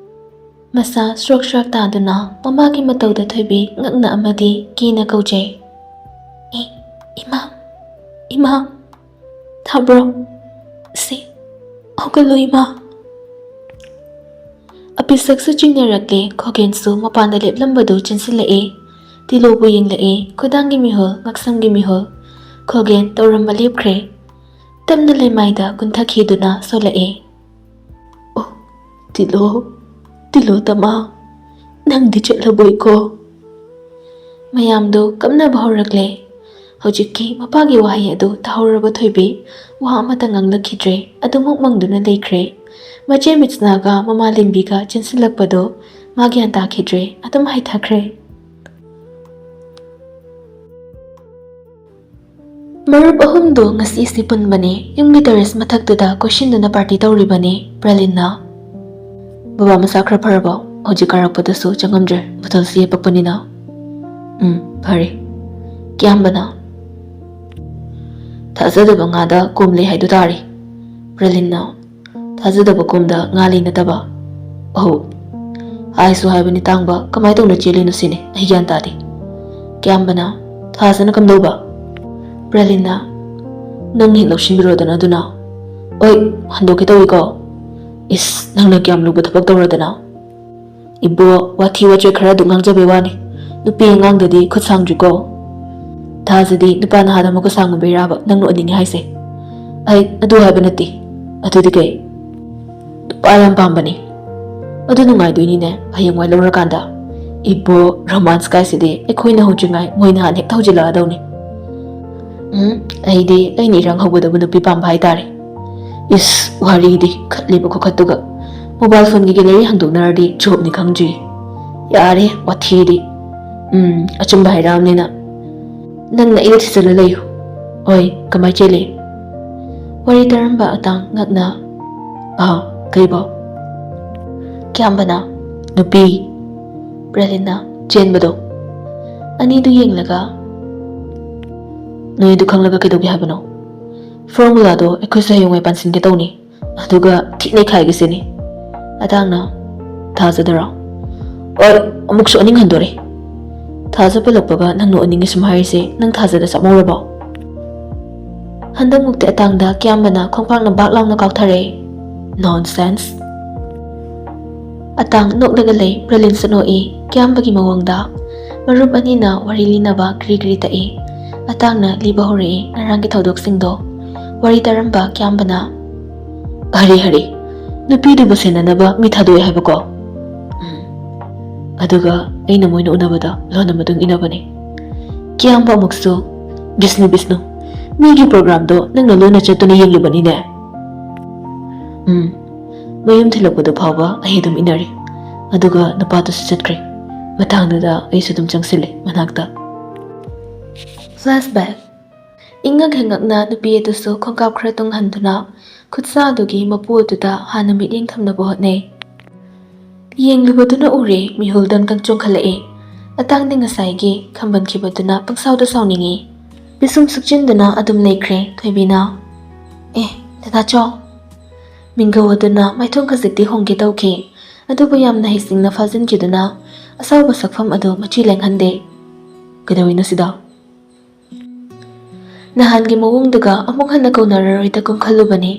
ꯃꯁꯥ ꯁ꯭ꯔꯣꯛ ꯁ꯭ꯔꯥꯛ ꯇꯥꯗꯨꯅ ꯃꯃꯥꯒꯤ ꯃꯇꯧꯗ ꯊꯣꯏꯕꯤ ꯉꯛꯅ ꯑꯃꯗꯤ ꯀꯤꯅ ꯀꯧꯖꯩ꯫ "ꯑꯦ, ꯏꯃꯥ, ꯏꯃꯥ, ꯊꯥꯕ꯭ꯔꯣ? ꯁꯤ, ꯍꯧꯒꯠꯂꯣ ꯏꯃꯥ!" ꯑꯄꯤꯁꯛꯁꯨ ꯆꯤꯡꯅꯔꯛꯂꯦ꯫ ꯈꯣꯒꯦꯟꯁꯨ ꯃꯄꯥꯟꯗ ꯂꯦꯞꯂꯝꯕꯗꯨ ꯆꯦꯟꯁꯤꯜꯂꯛꯑꯦ꯫ ꯇꯤꯂꯣꯕꯨ ꯌꯦꯡꯂꯛꯑꯦ꯫ ꯈꯨꯗꯥꯡꯒꯤ ꯃꯤꯍꯨꯜ, ꯉꯛꯁꯝꯒꯤ ꯃꯤꯍꯨꯜ꯫ ꯈꯣꯒꯦꯟ ꯇꯧꯔꯝꯕ ꯂꯦꯞꯈ꯭ꯔꯦ꯫ ꯇꯞꯅ ꯂꯩꯃꯥꯏꯗ ꯀꯨꯟꯊꯈꯤꯗꯨꯅ ꯁꯣꯜꯂꯛꯑꯦ꯫ "ꯑꯣ, ꯇꯤꯂꯣ, ꯇꯤꯂꯣ ꯇꯃꯥ, ꯅꯪꯗꯤ ꯆꯠꯂꯕꯣꯏꯀꯣ?" ꯃꯌꯥꯝꯗꯨ ꯀꯞꯅꯕ ꯍꯧꯔꯛꯂꯦ꯫ ꯍꯧꯖꯤꯛꯀꯤ ꯃꯄꯥꯒꯤ ꯋꯥꯍꯩ ꯑꯗꯨ ꯇꯥꯍꯧꯔꯕ ꯊꯣꯏꯕꯤ ꯋꯥ ꯑꯃꯠꯇ ꯉꯥꯡꯂꯛꯈꯤꯗ꯭ꯔꯦ꯫ ꯑꯗꯨꯃꯛ ꯃꯪꯗꯨꯅ ꯂꯩꯈ꯭ꯔꯦ꯫ ꯃꯆꯦ ꯃꯤꯠꯁꯅꯥꯒ ꯃꯃꯥ ꯂꯦꯝꯕꯤꯒ ꯆꯦꯟꯁꯤꯜꯂꯛꯄꯗꯨ ꯃꯥ ꯒ꯭ꯌꯥꯟ ꯇꯥꯈꯤꯗ꯭ꯔꯦ꯫ ꯑꯗꯨꯝ ꯍꯥꯏꯊꯈ꯭ꯔꯦ꯫ ꯃꯔꯨꯞ ꯑꯍꯨꯝꯗꯨ ꯉꯁꯤꯁꯤ ꯄꯨꯟꯕꯅꯤ꯫ ꯌꯨꯝꯒꯤ terrace ꯃꯊꯛꯇꯨꯗ ꯀꯣꯏꯁꯤꯟꯗꯨꯅ party ꯇꯧꯔꯤꯕꯅꯤ ꯄ꯭ꯔꯂꯤꯟꯅ꯫ "ꯕꯕꯥ ꯃꯁꯥ ꯈꯔ ꯐꯔꯕꯣ? ꯍꯧꯖꯤꯛ ꯀꯥꯔꯛꯄꯗꯁꯨ ꯆꯪꯉꯝꯗ꯭ꯔꯦ, ꯕꯣꯇꯜꯁꯤ ꯌꯦꯞꯄꯛꯄꯅꯤꯅ꯫" "ꯎꯝ, ꯐꯔꯦ꯫" ꯀꯤꯌꯥꯝꯕꯅ, "ꯊꯥꯖꯗꯕ ꯉꯥꯗ ꯀꯣꯝ ꯂꯩ ꯍꯥꯏꯗꯨ ꯇꯥꯔꯦ꯫" ꯄ꯭ꯔꯂꯤꯟꯅ, "ꯊꯥꯖꯗꯕ ꯀꯣꯝꯗ ꯉꯥ ꯂꯩ ꯅꯠꯇꯕ?" "ꯑꯍꯧ, ꯍꯥꯏꯁꯨ ꯍꯥꯏꯕꯅꯤ ꯇꯥꯡꯕ, ꯀꯃꯥꯏ ꯇꯧꯅ ꯆꯦꯜꯂꯤꯅꯣ ꯁꯤꯅꯤ ꯑꯩ ꯒ꯭ꯌꯥꯟ ꯇꯥꯗꯦ꯫" ꯀꯤꯌꯥꯝꯕꯅ, "ꯊꯥꯖꯅ ꯀꯝꯗꯧꯕ?" ꯄ꯭ꯔꯂꯤꯟꯅ, "ꯅꯪ ꯍꯦꯛ ꯂꯧꯁꯤꯟꯕꯤꯔꯣꯗꯅ ꯑꯗꯨꯅ꯫" "ꯑꯣꯏ, ꯍꯟꯗꯣꯛꯀꯦ ꯇꯧꯏꯀꯣ꯫" "ꯏꯁ, ꯅꯪꯅ ꯀꯌꯥꯝ ꯂꯨꯕ ꯊꯕꯛ ꯇꯧꯔꯗꯅ?" "ꯏꯕꯣ, ꯋꯥꯊꯤ ꯋꯥꯆꯣꯏ ꯈꯔ ꯑꯗꯨꯝ ꯉꯥꯡꯖꯕꯩ ꯋꯥꯅꯤ꯫ ꯅꯨꯄꯤ ꯑꯉꯥꯡꯗꯗꯤ ꯈꯨꯠ ꯁꯥꯡꯗ꯭ꯔꯤꯀꯣ꯫ ꯊꯥꯖꯗꯤ ꯅꯨꯄꯥ ꯅꯍꯥꯗ ꯃꯈꯨꯠ ꯁꯥꯡꯕ ꯕꯦꯔꯥꯕ ꯅꯪꯅ ꯑꯣꯏꯅꯤꯡꯉꯤ ꯍꯥꯏꯁꯦ?" "ꯑꯩ ꯑꯗꯨ ꯍꯥꯏꯕ ꯅꯠꯇꯦ꯫ ꯑꯗꯨꯗꯤ ꯀꯩ?" "ꯅꯨꯄꯥ ꯌꯥꯝ ꯄꯥꯝꯕꯅꯤ꯫ ꯑꯗꯨ ꯅꯨꯡꯉꯥꯏꯗꯣꯏꯅꯤꯅꯦ ꯍꯌꯦꯡꯋꯥꯏ ꯂꯧꯔꯀꯥꯟꯗ꯫ ꯏꯕꯣ, ꯔꯣꯃꯥꯟꯁ ꯀꯥꯏꯁꯤꯗꯤ ꯑꯩꯈꯣꯏꯅ ꯍꯧꯗ꯭ꯔꯤꯉꯥꯏ ꯃꯣꯏꯅ ꯍꯥꯟꯅ ꯍꯦꯛꯇ ꯍꯧꯖꯤꯜꯂꯛꯑꯗꯧꯅꯤ꯫ ꯎꯝ, ꯑꯩꯗꯤ ꯑꯩꯅ ꯏꯔꯥꯡ ꯍꯧꯒꯗꯕ ꯅꯨꯄꯤ ꯄꯥꯝꯕ ꯍꯥꯏꯇꯥꯔꯦ꯫ ꯏꯁ, ꯋꯥꯔꯤꯗꯤ ꯈꯠꯂꯤꯕ ꯈꯨꯈꯠꯇꯨꯒ꯫ ꯃꯣꯕꯥꯏꯜ ꯐꯣꯟꯒꯤ ꯒꯦꯂꯔꯤ ꯍꯥꯡꯗꯣꯛꯅꯔꯗꯤ ꯆꯨꯞꯅꯤ ꯈꯪꯗ꯭ꯔꯤ꯫ ꯌꯥꯔꯦ, ꯋꯥꯊꯤꯗꯤ꯫ ꯎꯝ, ꯑꯆꯨꯝꯕ ꯍꯥꯏꯔꯛꯑꯕꯅꯤꯅ ꯅꯪꯅ ꯑꯩꯒ ꯊꯤꯖꯤꯜꯂ ꯂꯩꯌꯨ꯫ ꯑꯣꯏ, ꯀꯃꯥꯏ ꯆꯦꯜꯂꯤ?" ꯋꯥꯔꯤ ꯇꯥꯔꯝꯕ ꯑꯇꯥꯡ ꯉꯛꯅ, "ꯑꯥ, ꯀꯩꯕꯣ?" ꯀ꯭ꯌꯥꯝꯕꯅ, "ꯅꯨꯄꯤ", ꯄ꯭ꯔꯂꯤꯟꯅ ꯆꯦꯟꯕꯗꯣ꯫ ꯑꯅꯤꯗꯨ ꯌꯦꯡꯂꯒ, "ꯅꯣꯏ ꯑꯗꯨ ꯈꯪꯂꯒ ꯀꯩꯗꯧꯒꯦ ꯍꯥꯏꯕꯅꯣ? ꯐꯣꯔꯃꯨꯂꯥꯗꯣ ꯑꯩꯈꯣꯏꯁꯨ ꯍꯌꯦꯡꯋꯥꯏ ꯄꯥꯟꯁꯤꯟꯒꯦ ꯇꯧꯅꯤ, ꯑꯗꯨꯒ ꯊꯤ ꯅꯩꯈꯥꯏꯒꯦ ꯁꯤꯅꯤ꯫" ꯑꯇꯥꯡꯅ, "ꯊꯥꯖꯗꯔꯣ?" "ꯑꯣꯏ, ꯑꯃꯨꯛꯁꯨ ꯑꯅꯤꯡ ꯍꯟꯗꯣꯔꯦ꯫ ꯊꯥꯖ ꯄꯜꯂꯛꯄꯒ ꯅꯪꯅ ꯑꯣꯟꯅꯤꯡꯉꯦ ꯁꯨꯝ ꯍꯥꯏꯔꯤꯁꯦ, ꯅꯪ ꯊꯥꯖꯗ ꯆꯞꯃꯧꯔꯕꯣ?" ꯍꯟꯗꯛꯃꯨꯛꯇꯤ ꯑꯇꯥꯡꯗ ꯀ꯭ꯌꯥꯝꯕꯅ ꯈꯣꯡꯄꯥꯛꯅ ꯕꯥꯛ ꯂꯥꯎꯅ ꯀꯥꯎꯊꯔꯛꯑꯦ꯫ "ꯅꯣꯟꯁꯦꯟꯁ!" ꯑꯇꯥꯡ ꯅꯣꯛꯂꯒ ꯂꯩ, ꯄ꯭ꯔꯂꯤꯟꯁꯨ ꯅꯣꯛꯏ ꯀ꯭ꯌꯥꯝꯕꯒꯤ ꯃꯑꯣꯡꯗ꯫ ꯃꯔꯨꯞ ꯑꯅꯤꯅ ꯋꯥꯔꯤ ꯂꯤꯅꯕ ꯀ꯭ꯔꯤ ꯀ꯭ꯔꯤ ꯇꯛꯏ꯫ ꯑꯇꯥꯡꯅ ꯂꯤꯕ ꯍꯧꯔꯛꯏ ꯉꯔꯥꯡꯒꯤ ꯊꯧꯗꯣꯛꯁꯤꯡꯗꯣ꯫ ꯋꯥꯔꯤ ꯇꯥꯔꯝꯕ ꯀ꯭ꯌꯥꯝꯕꯅ, "ꯍꯔꯦ ꯍꯔꯦ, ꯅꯨꯄꯤꯗꯨꯕꯨ ꯁꯦꯟꯅꯅꯕ ꯃꯤ ꯊꯥꯗꯣꯛꯑꯦ ꯍꯥꯏꯕꯀꯣ? ꯎꯝ꯫ ꯑꯗꯨꯒ ꯑꯩꯅ ꯃꯣꯏꯅ ꯎꯅꯕꯗ ꯂꯣꯟꯅ ꯃꯇꯨꯡ ꯏꯟꯅꯕꯅꯦ꯫ ꯀ꯭ꯌꯥꯝꯕ ꯑꯃꯨꯛꯁꯨ, ꯕꯤꯁꯅꯨ, ꯕꯤꯁꯅꯨ, ꯃꯤꯒꯤ ꯄ꯭ꯔꯣꯒ꯭ꯔꯥꯝꯗꯣ ꯅꯪꯅ ꯂꯣꯟꯅ ꯆꯠꯇꯨꯅ ꯌꯦꯡꯂꯨꯕꯅꯤꯅꯦ?" ꯎꯝ, ꯃꯌꯨꯝ ꯊꯤꯜꯂꯛꯄꯗꯨ ꯐꯥꯎꯕ ꯑꯩ ꯑꯗꯨꯝ ꯏꯟꯅꯔꯤ꯫ ꯑꯗꯨꯒ ꯅꯨꯄꯥꯗꯨꯁꯨ ꯆꯠꯈ꯭ꯔꯦ꯫ ꯃꯇꯥꯡꯗꯨꯗ ꯑꯩꯁꯨ ꯑꯗꯨꯝ ꯆꯪꯁꯤꯜꯂꯦ ꯃꯅꯥꯛꯇ꯫ ꯐ꯭ꯂꯦꯁꯕꯦꯛ꯫ ꯏꯉꯛ ꯍꯦꯉꯛꯅ ꯅꯨꯄꯤ ꯑꯗꯨꯁꯨ ꯈꯣꯡꯀꯥꯞ ꯈꯔ ꯇꯨꯡꯍꯟꯗꯨꯅ ꯈꯨꯠꯁꯥ ꯑꯗꯨꯒꯤ ꯃꯄꯨ ꯑꯗꯨꯗ ꯍꯥꯟꯅ ꯃꯤꯠꯌꯦꯡ ꯊꯝꯅꯕ ꯍꯣꯠꯅꯩ꯫ ꯌꯦꯡꯂꯨꯕꯗꯨꯅ ꯎꯔꯦ, ꯃꯤꯍꯨꯜ ꯗꯪ ꯗꯪ ꯆꯣꯡꯈꯠꯂꯛꯏ꯫ ꯑꯇꯥꯡꯗꯤ ꯉꯁꯥꯏꯒꯤ ꯈꯝꯕꯟꯈꯤꯕꯗꯨꯅ ꯄꯪꯁꯥꯎꯗ ꯁꯥꯎꯅꯤꯡꯏ꯫ ꯄꯤꯁꯨꯝ ꯁꯨꯛꯆꯤꯟꯗꯨꯅ ꯑꯗꯨꯝ ꯂꯩꯈ꯭ꯔꯦ ꯊꯣꯏꯕꯤꯅ꯫ "ꯑꯦ, ꯗꯗꯥꯆꯧ!" ꯃꯤꯡꯒꯧ ꯑꯗꯨꯅ ꯃꯥꯏꯊꯣꯡ ꯈꯖꯤꯛꯇꯤ ꯍꯣꯡꯒꯦ ꯇꯧꯈꯤ, ꯑꯗꯨꯕꯨ ꯌꯥꯝꯅ ꯍꯩꯁꯤꯡꯅ ꯐꯥꯖꯤꯟꯈꯤꯗꯨꯅ ꯑꯁꯥꯎꯕ ꯁꯛꯐꯝ ꯑꯗꯨ ꯃꯆꯤ ꯂꯦꯡꯍꯟꯗꯦ꯫ "ꯀꯩꯗꯧꯔꯤꯅꯣ ꯁꯤꯗ?" ꯅꯍꯥꯟꯒꯤ ꯃꯑꯣꯡꯗꯨꯒ ꯑꯃꯨꯛ ꯍꯟꯅ ꯀꯧꯅꯔꯔꯣꯏꯗꯒꯨꯝ ꯈꯜꯂꯨꯕꯅꯤ꯫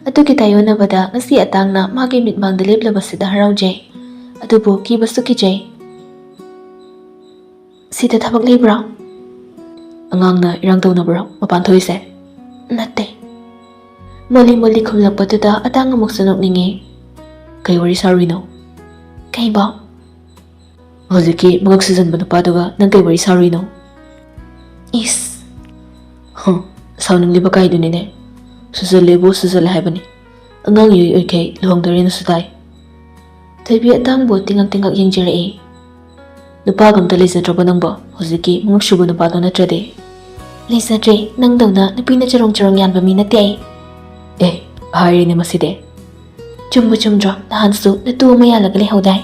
ꯑꯗꯨꯒꯤ ꯇꯥꯏꯌꯣꯟꯅꯕꯗ ꯉꯁꯤ ꯑꯇꯥꯡꯅ ꯃꯥꯒꯤ ꯃꯤꯠꯃꯥꯡꯗ ꯂꯦꯞꯂꯕꯁꯤꯗ ꯍꯔꯥꯎꯖꯩ꯫ ꯑꯗꯨꯕꯨ ꯀꯤꯕꯁꯨ ꯀꯤꯖꯩ꯫ "ꯁꯤꯗ ꯊꯕꯛ ꯂꯩꯕ꯭ꯔꯥ?" "ꯑꯉꯥꯡꯅ ꯏꯔꯥꯡ ꯇꯧꯅꯕ꯭ꯔꯣ ꯃꯄꯥꯟ ꯊꯣꯛꯏꯁꯦ?" "ꯅꯠꯇꯦ꯫" ꯃꯣꯂꯤ ꯃꯣꯂꯤ ꯈꯨꯝꯂꯛꯄꯗꯨꯗ ꯑꯇꯥꯡ ꯑꯃꯨꯛꯁꯨ ꯅꯣꯛꯅꯤꯡꯉꯦ꯫ "ꯀꯩ ꯋꯥꯔꯤ ꯁꯥꯔꯨꯏꯅꯣ?" "ꯀꯩꯕꯣ?" "ꯍꯧꯖꯤꯛꯀꯤ ꯃꯉꯛ ꯁꯨꯖꯟꯕ ꯅꯨꯄꯥꯗꯨꯒ ꯅꯪ ꯀꯩ ꯋꯥꯔꯤ ꯁꯥꯔꯨꯏꯅꯣ?" "ꯏꯁ!" "ꯍ, ꯁꯥꯎꯅꯤꯡꯂꯤꯕ ꯀꯥꯏꯗꯨꯅꯤꯅꯦ꯫ ꯁꯨꯖꯜꯂꯦꯕꯨ ꯁꯨꯖꯜꯂꯦ ꯍꯥꯏꯕꯅꯤ꯫ ꯑꯉꯥꯡ ꯏꯑꯣꯏ ꯑꯣꯏꯈꯩ ꯂꯨꯍꯣꯡꯗꯣꯔꯦꯅꯁꯨ ꯇꯥꯏ꯫" ꯊꯣꯏꯕꯤ ꯑꯇꯥꯡꯕꯨ ꯇꯤꯡꯉꯛ ꯇꯤꯡꯉꯛ ꯌꯦꯡꯖꯔꯛꯏ꯫ "ꯅꯨꯄꯥꯒ ꯑꯝꯇ ꯂꯩꯖꯗ꯭ꯔꯕꯣ ꯅꯪꯕꯣ, ꯍꯧꯖꯤꯛꯀꯤ ꯃꯉꯛ ꯁꯨꯕ ꯅꯨꯄꯥꯗꯣ ꯅꯠꯇ꯭ꯔꯗꯤ?" "ꯂꯩꯖꯗ꯭ꯔꯦ, ꯅꯪꯗꯧꯅ ꯅꯨꯄꯤꯅ ꯆꯔꯣꯡ ꯆꯔꯣꯡ ꯌꯥꯟꯕ ꯃꯤ ꯅꯠꯇꯦ ꯑꯩ꯫" "ꯑꯦ, ꯍꯥꯏꯔꯦꯅꯦ ꯃꯁꯤꯗꯤ꯫" "ꯆꯨꯝꯕꯨ ꯆꯨꯝꯗ꯭ꯔꯣ, ꯅꯍꯥꯟꯁꯨ ꯅꯇꯨ ꯑꯃ ꯌꯥꯜꯂꯒ ꯂꯩꯍꯧꯗꯥꯏ?"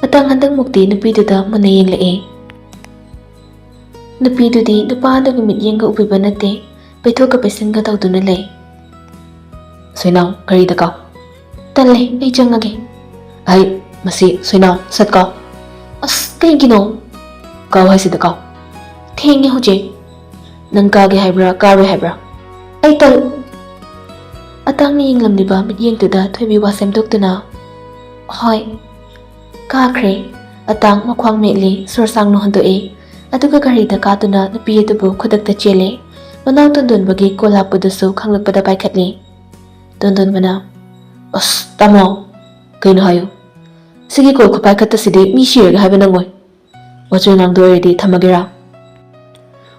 ꯑꯇꯥꯡ ꯍꯟꯗꯛꯃꯨꯛꯇꯤ ꯅꯨꯄꯤꯗꯨꯗ ꯃꯨꯟꯅ ꯌꯦꯡꯂꯛꯑꯦ꯫ ꯅꯨꯄꯤꯗꯨꯗꯤ ꯅꯨꯄꯥ ꯑꯗꯨꯒꯤ ꯃꯤꯠꯌꯦꯡꯒ ꯎꯕꯤꯕ ꯅꯠꯇꯦ, ꯄꯩꯊꯣꯛꯀ ꯄꯩꯁꯤꯟꯒ ꯇꯧꯗꯨꯅ ꯂꯩ꯫ "ꯁꯣꯏꯅꯥꯎ, ꯒꯥꯔꯤꯗ ꯀꯥꯎ꯫" "ꯇꯜꯂꯦ, ꯑꯩ ꯆꯪꯉꯒꯦ꯫" "ꯑꯩ, ꯃꯁꯤ ꯁꯣꯏꯅꯥꯎ, ꯁꯠ ꯀꯥꯎ꯫" "ꯑꯁ, ꯀꯩꯒꯤꯅꯣ?" "ꯀꯥꯎ ꯍꯥꯏꯁꯤꯗ ꯀꯥꯎ꯫" "ꯊꯦꯡꯉꯦ ꯍꯧꯖꯤꯛ꯫" "ꯅꯪ ꯀꯥꯒꯦ ꯍꯥꯏꯕ꯭ꯔꯥ, ꯀꯥꯔꯣꯏ ꯍꯥꯏꯕ꯭ꯔꯥ?" "ꯑꯩ ꯇꯜ-" ꯑꯇꯥꯡꯅ ꯌꯦꯡꯂꯝꯂꯤꯕ ꯃꯤꯠꯌꯦꯡꯗꯨꯗ ꯊꯣꯏꯕꯤ ꯋꯥ ꯁꯦꯝꯗꯣꯛꯇꯨꯅ, "ꯍꯣꯏ꯫" ꯀꯥꯈ꯭ꯔꯦ꯫ ꯑꯇꯥꯡ ꯃꯈ꯭ꯋꯥꯡ ꯃꯦꯠꯂꯤ, ꯁꯣꯔ ꯁꯥꯡꯅ ꯍꯣꯟꯗꯣꯛꯏ꯫ ꯑꯗꯨꯒ ꯒꯥꯔꯤꯗ ꯀꯥꯗꯨꯅ ꯅꯨꯄꯤ ꯑꯗꯨꯕꯨ ꯈꯨꯗꯛꯇ ꯆꯦꯜꯂꯦ꯫ ꯃꯅꯥꯎ ꯇꯣꯟꯗꯣꯟꯕꯒꯤ ꯀꯣꯜ ꯂꯥꯛꯄꯗꯨꯁꯨ ꯈꯪꯂꯛꯄꯗ ꯄꯥꯏꯈꯠꯂꯤ꯫ ꯇꯣꯟꯗꯣꯟꯕꯅ, "ꯑꯁ, ꯇꯥꯃꯣ, ꯀꯩꯅꯣ ꯍꯥꯏꯌꯨ꯫ ꯁꯤꯒꯤ ꯀꯣꯜ ꯈꯨꯄꯥꯏꯈꯠꯇꯁꯤꯗꯤ ꯃꯤ ꯁꯤꯔꯒ ꯍꯥꯏꯕ ꯅꯪꯉꯣꯏ꯫ ꯋꯥꯆꯣꯏ ꯉꯥꯡꯗꯣ ꯑꯣꯏꯔꯗꯤ ꯊꯝꯃꯒꯦꯔꯥ?"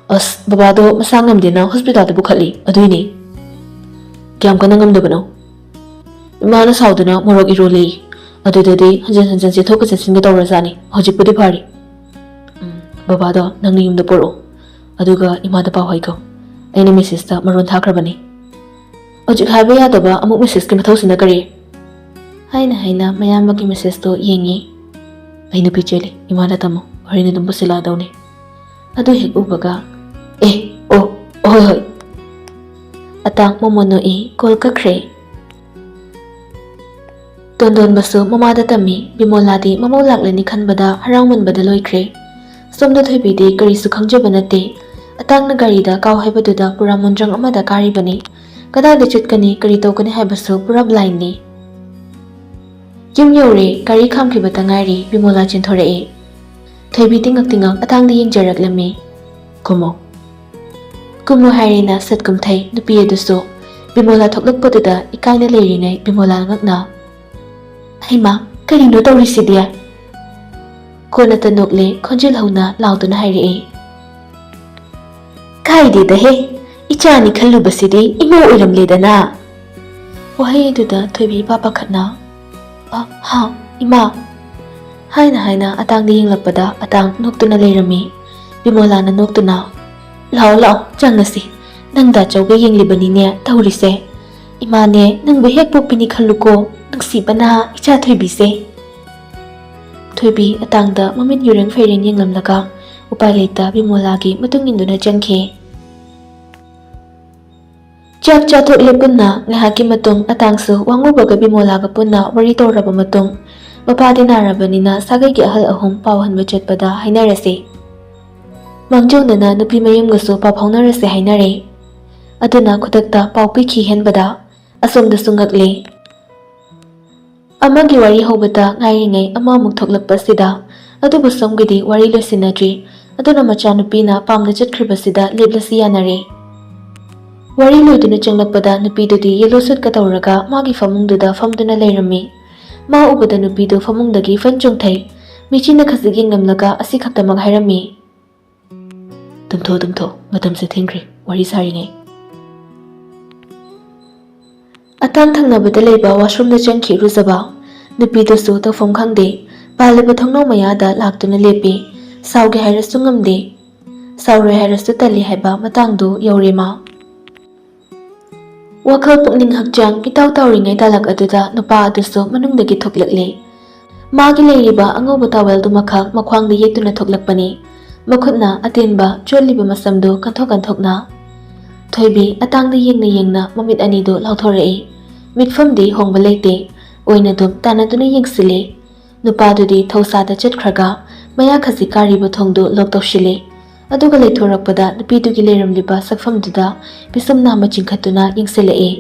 "ꯑꯁ, ꯕꯕꯥꯗꯣ ꯃꯁꯥ ꯉꯝꯗꯦꯅ ꯍꯣꯁꯄꯤꯇꯥꯜꯗ ꯄꯨꯈꯠꯂꯤ, ꯑꯗꯨꯏꯅꯦ꯫" "ꯀꯌꯥꯝ ꯀꯟꯅ ꯉꯝꯗꯕꯅꯣ?" "ꯏꯃꯥꯅ ꯁꯥꯎꯗꯨꯅ ꯃꯣꯔꯣꯛ ꯏꯔꯣꯜꯂꯤ, ꯑꯗꯨꯗꯗꯤ ꯍꯟꯖꯤꯟ ꯍꯟꯖꯤꯟ ꯆꯦꯟꯊꯣꯛꯀ ꯆꯦꯟꯁꯤꯟꯒ ꯇꯧꯔꯖꯥꯠꯅꯤ꯫ ꯍꯧꯖꯤꯛꯄꯨꯗꯤ ꯐꯔꯤ꯫" "ꯎꯝ, ꯕꯕꯥꯗꯣ ꯅꯪꯅ ꯌꯨꯝꯗ ꯄꯨꯔꯛꯑꯣ, ꯑꯗꯨꯒ ꯏꯃꯥꯗ ꯄꯥꯎ ꯍꯥꯏꯈꯣ꯫ ꯑꯩꯅ ꯃꯦꯁꯦꯖꯇ ꯃꯔꯣꯟ ꯊꯥꯈ꯭ꯔꯕꯅꯤ꯫" "ꯍꯧꯖꯤꯛ ꯍꯥꯏꯕ ꯌꯥꯗꯕ ꯑꯃꯨꯛ ꯃꯦꯁꯦꯖꯀꯤ ꯃꯊꯧꯁꯤꯅ ꯀꯔꯤ?" ꯍꯥꯏꯅ ꯍꯥꯏꯅ ꯃꯌꯥꯝꯕꯒꯤ ꯃꯦꯁꯦꯖꯇꯣ ꯌꯦꯡꯉꯤ꯫ "ꯑꯩ ꯅꯨꯄꯤ ꯆꯦꯜꯂꯤ, ꯏꯃꯥꯗ ꯇꯝꯃꯨ, ꯍꯣꯔꯦꯟ ꯑꯗꯨꯝ ꯄꯨꯁꯤꯜꯂꯛꯑꯗꯧꯅꯤ꯫" ꯑꯗꯨ ꯍꯦꯛ ꯎꯕꯒ, "ꯑꯦ, ꯑꯣ, ꯍꯣꯏ, ꯍꯣꯏ꯫" ꯑꯇꯥꯡ ꯃꯣꯃꯣꯟ ꯅꯣꯛꯏ, ꯀꯣꯜ ꯀꯛꯈ꯭ꯔꯦ꯫ ꯇꯣꯟꯗꯣꯟꯕꯁꯨ ꯃꯃꯥꯗ ꯇꯝꯃꯤ꯫ ꯕꯤꯃꯣꯂꯥꯗꯤ ꯃꯃꯧ ꯂꯥꯛꯂꯅꯤ ꯈꯟꯕꯗ ꯍꯔꯥꯎꯃꯟꯕꯗ ꯂꯣꯏꯈ꯭ꯔꯦ꯫ ꯁꯣꯝꯗ ꯊꯣꯏꯕꯤꯗꯤ ꯀꯔꯤꯁꯨ ꯈꯪꯖꯕ ꯅꯠꯇꯦ꯫ ꯑꯇꯥꯡꯅ ꯒꯥꯔꯤꯗ ꯀꯥꯎ ꯍꯥꯏꯕꯗꯨꯗ ꯄꯨꯔꯥ ꯃꯣꯟꯗ꯭ꯔꯪ ꯑꯃꯗ ꯀꯥꯔꯤꯕꯅꯤ꯫ ꯀꯗꯥꯏꯗ ꯆꯠꯀꯅꯤ, ꯀꯔꯤ ꯇꯧꯒꯅꯤ ꯍꯥꯏꯕꯁꯨ ꯄꯨꯔꯥ blindꯅꯤ꯫ ꯌꯨꯝ ꯌꯧꯔꯦ, ꯒꯥꯔꯤ ꯈꯥꯝꯈꯤꯕꯇ ꯉꯥꯏꯔꯤ, ꯕꯤꯃꯣꯂꯥ ꯆꯦꯟꯊꯣꯔꯛꯑꯦ꯫ ꯊꯣꯏꯕꯤ ꯇꯤꯡꯉꯛ ꯇꯤꯡꯉꯛ ꯑꯇꯥꯡꯗ ꯌꯦꯡꯖꯔꯛꯂꯝꯃꯤ꯫ "ꯀꯨꯝꯃꯣ, ꯀꯨꯝꯃꯣ" ꯍꯥꯏꯔꯦꯅ ꯁꯠ ꯀꯨꯝꯊꯩ꯫ ꯅꯨꯄꯤ ꯑꯗꯨꯁꯨ ꯕꯤꯃꯣꯂꯥ ꯊꯣꯛꯂꯛꯄꯗꯨꯗ ꯏꯀꯥꯏꯅ ꯂꯩꯔꯤꯉꯩ ꯕꯤꯃꯣꯂꯥ ꯉꯛꯅ, "ꯍꯩꯃꯥ, ꯀꯔꯤꯅꯣ ꯇꯧꯔꯤꯁꯤꯗꯤ?" ꯀꯣꯟꯅꯇ ꯅꯣꯛꯂꯦ, ꯈꯣꯟꯖꯦꯜ ꯍꯧꯅ ꯂꯥꯎꯗꯨꯅ ꯍꯥꯏꯔꯛꯑꯦ, "ꯀꯥꯏꯗꯦꯗꯍꯦ, ꯏꯆꯥꯅꯤ ꯈꯜꯂꯨꯕꯁꯤꯗꯤ ꯏꯃꯧ ꯑꯣꯏꯔꯝꯂꯦꯗꯅ"꯫ ꯋꯥꯍꯩ ꯑꯗꯨꯗ ꯊꯣꯏꯕꯤ ꯏꯄꯥ ꯄꯥꯈꯠꯅ, "ꯑ, ꯍꯥ, ꯏꯃꯥ?" ꯍꯥꯏꯅ ꯍꯥꯏꯅ ꯑꯇꯥꯡꯗ ꯌꯦꯡꯂꯛꯄꯗ ꯑꯇꯥꯡ ꯅꯣꯛꯇꯨꯅ ꯂꯩꯔꯝꯃꯤ꯫ ꯕꯤꯃꯣꯂꯥꯅ ꯅꯣꯛꯇꯨꯅ, "ꯂꯥꯛꯑꯣ, ꯂꯥꯛꯑꯣ, ꯆꯪꯉꯁꯤ꯫ ꯅꯪ ꯗꯥꯆꯧꯒ ꯌꯦꯡꯂꯤꯕꯅꯤꯅꯦ ꯇꯧꯔꯤꯁꯦ꯫ ꯏꯃꯥꯅꯦ, ꯅꯪꯕꯨ ꯍꯦꯛ ꯄꯣꯛꯄꯤꯅꯤ ꯈꯜꯂꯨꯀꯣ, ꯅꯨꯡꯁꯤꯕꯅ ꯏꯆꯥ ꯊꯣꯏꯕꯤꯁꯦ"꯫ ꯊꯣꯏꯕꯤ ꯑꯇꯥꯡꯗ ꯃꯃꯤꯠ ꯌꯨꯔꯦꯡ ꯐꯩꯔꯦꯡ ꯌꯦꯡꯂꯝꯂꯒ ꯎꯄꯥꯏ ꯂꯩꯇ ꯕꯤꯃꯣꯂꯥꯒꯤ ꯃꯇꯨꯡ ꯏꯟꯗꯨꯅ ꯆꯪꯈꯤ꯫ ꯆꯥꯛ ꯆꯥꯊꯣꯛꯂꯦ ꯄꯨꯟꯅ꯫ ꯉꯥꯏꯍꯥꯛꯀꯤ ꯃꯇꯨꯡ ꯑꯇꯥꯡꯁꯨ ꯋꯥꯉꯨꯕꯒ ꯕꯤꯃꯣꯂꯥꯒ ꯄꯨꯟꯅ ꯋꯥꯔꯤ ꯇꯧꯔꯕ ꯃꯇꯨꯡ, ꯃꯄꯥꯗꯤ ꯅꯥꯔꯕꯅꯤꯅ ꯁꯥꯒꯩꯒꯤ ꯑꯍꯜ ꯑꯍꯨꯝ ꯄꯥꯎ ꯍꯟꯕ ꯆꯠꯄꯗ ꯍꯥꯏꯅꯔꯁꯤ꯫ ꯃꯥꯡꯖꯧꯅꯅ ꯅꯨꯄꯤ ꯃꯌꯨꯝꯒꯁꯨ ꯄꯥꯎ ꯐꯥꯎꯅꯔꯁꯦ ꯍꯥꯏꯅꯔꯦ꯫ ꯑꯗꯨꯅ ꯈꯨꯗꯛꯇ ꯄꯥꯎ ꯄꯤꯈꯤ ꯍꯦꯟꯕꯗ ꯑꯁꯣꯝꯗꯁꯨ ꯉꯛꯂꯦ꯫ ꯑꯃꯒꯤ ꯋꯥꯔꯤ ꯍꯧꯕꯇ ꯉꯥꯏꯔꯤꯉꯩ ꯑꯃ ꯑꯃꯨꯛ ꯊꯣꯛꯂꯛꯄꯁꯤꯗ, ꯑꯗꯨꯕꯨ ꯁꯣꯝꯒꯤꯗꯤ ꯋꯥꯔꯤ ꯂꯣꯏꯁꯤꯟꯅꯗ꯭ꯔꯤ꯫ ꯑꯗꯨꯅ ꯃꯆꯥꯅꯨꯄꯤꯅ ꯄꯥꯝꯅ ꯆꯠꯈ꯭ꯔꯤꯕꯁꯤꯗ ꯂꯦꯞꯂꯁꯤ ꯌꯥꯅꯔꯦ꯫ ꯋꯥꯔꯤ ꯂꯣꯏꯗꯨꯅ ꯆꯪꯂꯛꯄꯗ ꯅꯨꯄꯤꯗꯨꯗꯤ yellow suitꯀ ꯇꯧꯔꯒ ꯃꯥꯒꯤ ꯐꯃꯨꯡꯗꯨꯗ ꯐꯝꯗꯨꯅ ꯂꯩꯔꯝꯃꯤ꯫ ꯃꯥ ꯎꯕꯗ ꯅꯨꯄꯤꯗꯨ ꯐꯃꯨꯡꯗꯒꯤ ꯐꯟ ꯆꯣꯡꯊꯩ꯫ ꯃꯤꯆꯤꯅ ꯈꯖꯤꯛ ꯌꯦꯡꯂꯝꯂꯒ ꯑꯁꯤ ꯈꯛꯇꯃꯛ ꯍꯥꯏꯔꯝꯃꯤ꯫ "ꯇꯨꯝꯊꯣꯛ, ꯇꯨꯝꯊꯣꯛ, ꯃꯇꯝꯁꯦ ꯊꯦꯡꯈ꯭ꯔꯦ, ꯋꯥꯔꯤ ꯁꯥꯔꯤꯉꯩ"꯫ ꯑꯇꯥꯡ ꯊꯪꯅꯕꯗ ꯂꯩꯕ washroomꯗ ꯆꯪꯈꯤ ꯏꯔꯨꯖꯕ꯫ ꯅꯨꯄꯤꯗꯨꯁꯨ ꯇꯧꯐꯝ ꯈꯪꯗꯦ, ꯄꯥꯜꯂꯤꯕ ꯊꯣꯡꯅꯥꯎ ꯃꯌꯥꯗ ꯂꯥꯛꯇꯨꯅ ꯂꯦꯞꯄꯤ꯫ ꯁꯥꯎꯒꯦ ꯍꯥꯏꯔꯁꯨ ꯉꯝꯗꯦ, ꯁꯥꯎꯔꯣꯏ ꯍꯥꯏꯔꯁꯨ ꯇꯜꯂꯤ ꯍꯥꯏꯕ ꯃꯇꯥꯡꯗꯨ ꯌꯧꯔꯦ ꯃꯥ꯫ ꯋꯥꯈꯜ ꯄꯨꯛꯅꯤꯡ ꯍꯛꯆꯥꯡ ꯏꯇꯥꯎ ꯇꯥꯎꯔꯤꯉꯩ ꯇꯥꯂꯛ ꯑꯗꯨꯗ ꯅꯨꯄꯥ ꯑꯗꯨꯁꯨ ꯃꯅꯨꯡꯗꯒꯤ ꯊꯣꯛꯂꯛꯂꯦ꯫ ꯃꯥꯒꯤ ꯂꯩꯔꯤꯕ ꯑꯉꯧꯕ towelꯗꯨꯃꯈꯛ ꯃꯈ꯭ꯋꯥꯡꯗ ꯌꯦꯠꯇꯨꯅ ꯊꯣꯛꯂꯛꯄꯅꯤ꯫ ꯃꯈꯨꯠꯅ ꯑꯇꯦꯟꯕ ꯆꯣꯠꯂꯤꯕ ꯃꯁꯝꯗꯨ ꯀꯟꯊꯣꯛ ꯀꯟꯊꯣꯛꯅ꯫ ꯊꯣꯏꯕꯤ ꯑꯇꯥꯡꯗ ꯌꯦꯡꯅ ꯌꯦꯡꯅ ꯃꯃꯤꯠ ꯑꯅꯤꯗꯨ ꯂꯥꯎꯊꯣꯔꯛꯏ꯫ ꯃꯤꯠꯐꯝꯗꯤ ꯍꯣꯡꯕ ꯂꯩꯇꯦ꯫ ꯑꯣꯏꯅꯗꯨꯝ ꯇꯥꯟꯅꯗꯨꯅ ꯌꯦꯡꯁꯤꯜꯂꯤ꯫ ꯅꯨꯄꯥꯗꯨꯗꯤ ꯊꯧꯁꯥꯗ ꯆꯠꯈ꯭ꯔꯒ ꯃꯌꯥ ꯈꯖꯤꯛ ꯀꯥꯔꯤꯕ ꯊꯣꯡꯗꯨ lock ꯇꯧꯁꯤꯜꯂꯤ꯫ ꯑꯗꯨꯒ ꯂꯩꯊꯣꯔꯛꯄꯗ ꯅꯨꯄꯤꯗꯨꯒꯤ ꯂꯩꯔꯝꯂꯤꯕ ꯁꯛꯐꯝꯗꯨꯗ ꯄꯤꯁꯨꯝꯅ ꯑꯃ ꯆꯤꯡꯈꯠꯇꯨꯅ ꯌꯦꯡꯁꯤꯜꯂꯛꯏ꯫